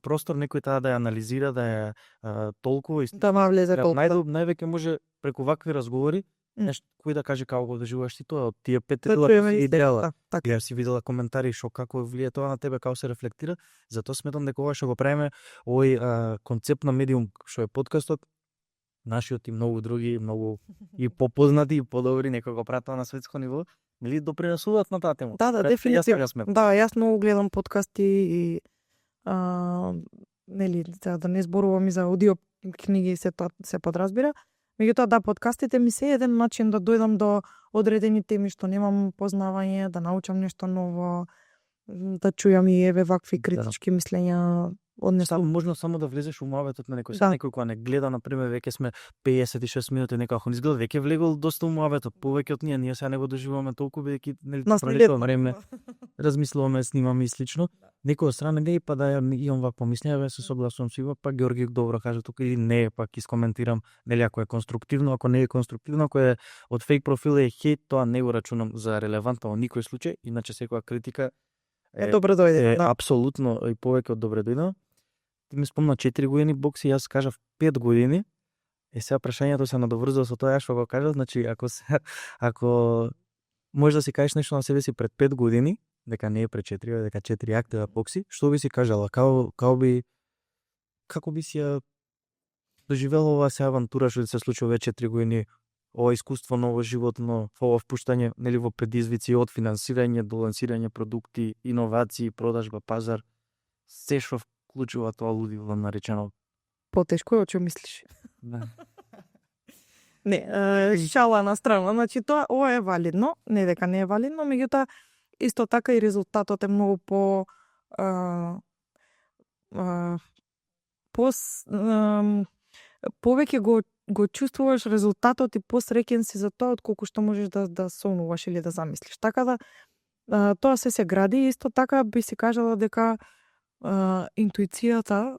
простор некој таа да ја анализира, да ја толкува. Да ма влезе толку. Највеќе може преку вакви разговори нешто кој да каже како го доживуваш ти тоа од тие 5 идеала. Ја си видела коментари што како влие тоа на тебе, како се рефлектира. Затоа сметам дека ова што го правиме, овој концепт на медиум што е подкастот, нашиот и многу други, многу и попознати и подобри, некој го пратува на светско ниво, нели допринесуваат на таа тема. Да, дефинитивно. Да, јас многу гледам подкасти и нели да не зборувам и за аудио книги се подразбира. Меѓутоа да, подкастите ми се еден начин да дојдам до одредени теми што немам познавање, да научам нешто ново, да чујам и еве вакви критички мислења, од нешто. Можно само да влезеш у муабетот на некој. Да. Некој кога не гледа, например, веќе сме 56 минути, некој ако не изгледа, веќе влегол доста у муабетот, повеќе од ние сега не го доживуваме толку бидејќи нели пролетно време размислуваме, снимаме и слично. Некој од страна не па да имам вакво мислење, се согласувам со Иво, па Георги добро кажа тука или не, пак искоментирам, нели ако е конструктивно, ако не е конструктивно, ако е од фейк профил е хейт, тоа не го рачунам за релевантно во никој случај, иначе секоја критика добро дојде. е апсолутно и повеќе од добре дојде. Ти ми спомна 4 години бокси, јас кажав 5 години. Е сега прашањето се надоврзува со тоа што го кажав, значи ако можеш да си кажеш нешто на себе си пред 5 години, дека не е пред 4, дека 4 актива бокси, што би си кажала? Како би си ја доживела оваа се авантура што се случува веќе 4 години, ова искуство ново животно, ова впуштање нели во предизвици од финансирање до лансирање продукти, иновации, продажба, пазар, се што вклучува тоа лудило наречено. Потешко е од што мислиш. Да. Не, шала на страна, значи тоа ова е валидно, не дека не е валидно, меѓутоа исто така и резултатот е многу повеќе го чувствуваш резултатот и посреќен си за тоа отколку што можеш да сонуваш или да замислиш. Така да тоа се гради и исто така би си кажала дека интуицијата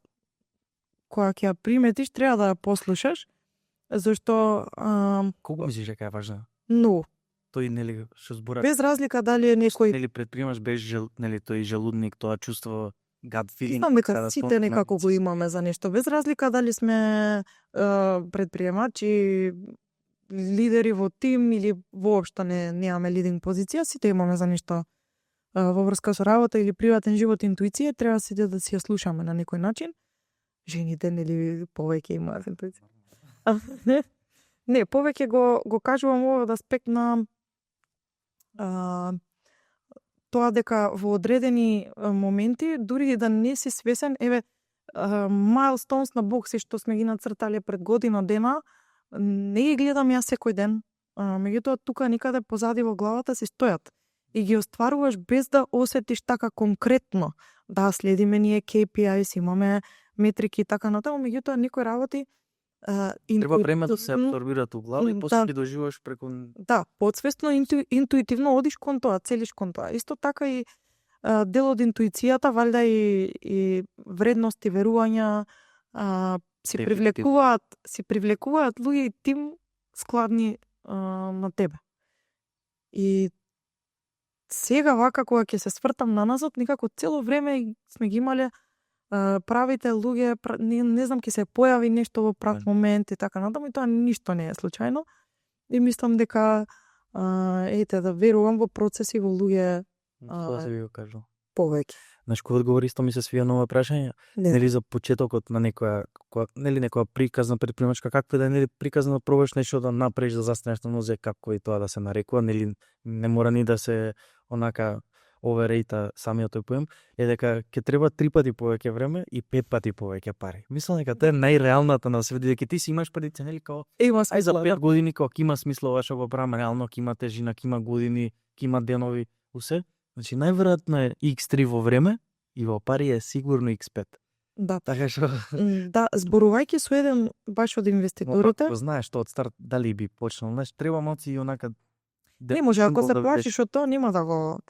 која ќе ја приметиш треба да ја послушаш, зашто Колку мислиш дека е важна? но Тој нели што збора без разлика дали е некој нели предприемаш без нели тој желудник, тоа чувство gut feeling. Знам дека сите некако го имаме за нешто, без разлика дали сме предприемачи, лидери во тим или воопшто немаме лидинг позиција, сите имаме за нешто во врска со работа или приватен живот интуиција, треба сите да си ја слушаме на некој начин. Жените нели повеќе имаат интуиција. Не, повеќе го кажувам од аспект на тоа дека во одредени моменти, дури и да не си свесен, еве, майлстоунс на бокси што сме ги нацртале пред година дена, не ги гледам јас секој ден, меѓутоа тука никаде позади во главата си стојат и ги остваруваш без да осетиш така конкретно. Да, следиме ние KPIs, имаме метрики и така натаму, меѓутоа некои работи треба време да се абсорбираат у глава и после ги доживуваш преку... Да, подсвесно, интуитивно одиш кон тоа, целиш кон тоа. Исто така и дел од интуицијата, валјда и вредности, верувања, си привлекуваат луѓе и тим складни на тебе. И сега вака кога ќе се свртам на назад, некако цело време сме ги имале правите луѓе, не знам, ќе се појави нешто во прав момент и така натаму, и тоа ништо не е случајно. И мислам дека да верувам во процеси, во луѓе Тоа се би го кажал. повеќе. Знаеш, кој одговори исто ми се свија на ова прашање? Нели за почетокот на некоја приказна предприемачка, каква да нели приказна да пробаш нешто да направиш, да застанеш на нозе, како и тоа да се нарекува, нели не мора ни да се онака оверейта самиот тој поем, е дека ќе треба 3 пати повеќе време и 5 пати повеќе пари. Мислам дека тоа е најреалната на свет, дека ти си имаш предица, нели као ај за 5 години кога ќе има смисла ова што го правам реално, ќе има тежина, ќе има години, ќе има денови, усе. Значи најверојатно е X3 во време и во пари е сигурно X5. Да. Така што Да, зборувајќи со еден баш од инвеститорите, го знаеш тоа од старт дали би почнал, знаеш, треба малку и онака не може, ако се плашиш од тоа, нема да го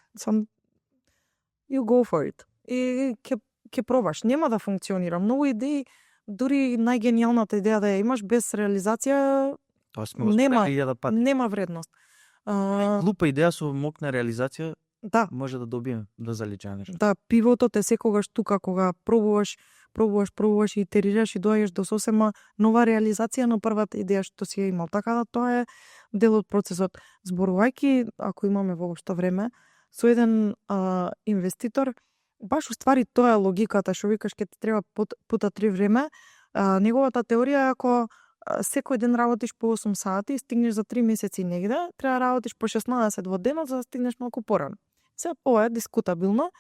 you go for it. И ќе пробаш, нема да функционира. Многу идеи, дури најгениалната идеја да ја имаш без реализација, тоа сме го спорили 1000 пати. Нема вредност. Глупа идеја со мокна реализација, да, може да добиеме да залича нешто. Да, пивотот е секогаш тука кога пробуваш и итерираш и доаѓаш до сосема нова реализација на првата идеја што си ја имал. Така да тоа е дел од процесот. Зборувајќи, ако имаме воопшто време, со еден инвеститор, баш уствари тоа е логиката, што викаш ке ти треба пута 3 време. Неговата теорија е ако секој ден работиш по 8 сати и стигнеш за 3 месеци негде, треба да работиш по 16 во денот за да стигнеш малку порано. Се ова е дискутабилно.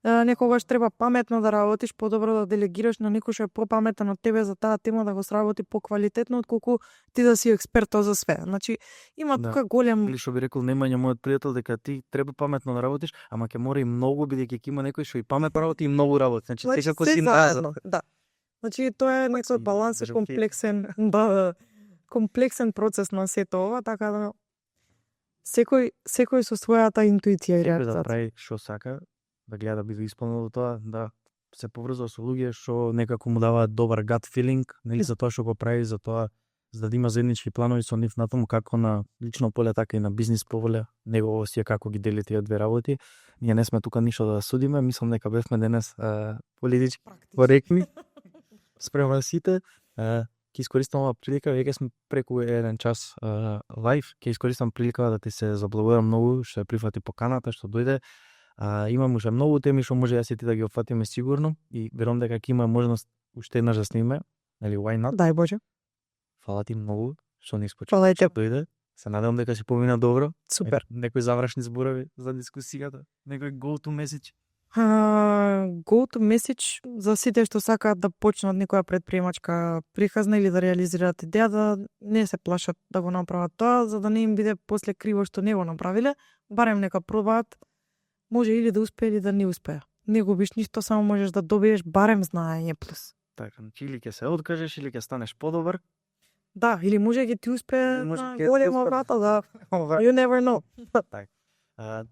некогаш треба паметно да работиш, подобро да делегираш на некој што е попаметен од тебе за таа тема да го сработи поквалитетно отколку ти да си експерт за све. Значи има Да. тука голем Или што би рекол Немања, мојот пријател, дека ти треба паметно да работиш, ама ќе мора и многу бидејќи ќе има некој што и паметно работи и многу работи. Значи секако се си заедно, да. Значи тоа е некој баланс и кажам, комплексен, да, комплексен процес на сето ова, така да секој со својата интуиција и Секој да реализација. прави што сака, да гледа да биде исполнено тоа, да се поврзува со луѓе што некако му даваат добар gut feeling, нели за тоа што го прави, за тоа за да има заеднички планови со нив на тому како на лично поле, така и на бизнис поле, негово си е како ги дели тие две работи. Ние не сме тука ништо да судиме, мислам дека бевме денес политички коректни спрема сите. Ќе искористам оваа прилика, веќе сме преку 1 час лайв, ќе искористам прилика да ти се заблагодарам многу што ја прифати поканата, што дојде. Имам уште многу теми што може јас и ти да ги опфатиме сигурно и верувам дека ќе има можност уште еднаш да снимеме, нели why not? Дај Боже. Фала ти многу што ни Фала и испочина, што тебе. дојде. Се надевам дека си помина добро. Супер. Некои завршни зборови за дискусијата, некој go to message. Go to message за сите што сакаат да почнат некоја предприемачка приказна или да реализираат идеја, да не се плашат да го направат тоа, за да не им биде после криво што не го направиле, барем нека пробаат, може или да успее или да не успее. Не губиш ништо, само можеш да добиеш барем знаење плюс. Така, значи или ќе се откажеш или ќе станеш подобар. Да, или може ќе ти успее Може на ќе ти голема успее. врата, да. You never know.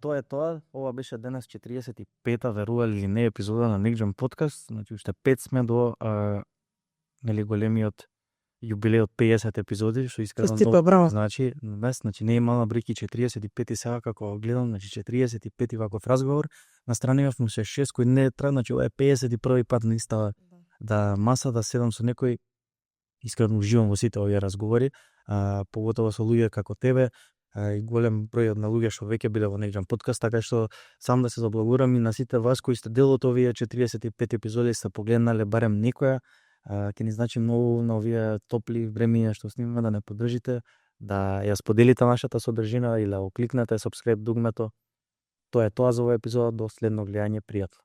Тоа е тоа. Ова беше денес 45-та, верували или не, епизода на Next Gen Podcast. Значи уште 5 сме до нели големиот јубилеј од 50 епизоди, што искрено Честито, браво. значи, значи не е мала бројки 45 сега како гледам, значи 45 ваков разговор. На страна имавме се 6 кои не тра, значи ова е 51 пат наистина да маса да седам со некој. Искрено уживам во сите овие разговори, поготово со луѓе како тебе, и голем број на луѓе што веќе биле во Next Gen Podcast, така што сам да се заблагодарам и на сите вас кои сте дел од овие 45 епизоди, сте погледнале барем некоја. Ќе ни значи многу на овие топли времиња што снимаме да не поддржите, да ја споделите нашата содржина или да окликнете subscribe дугмето. Тоа е тоа за овој епизод, до следно гледање, пријатно.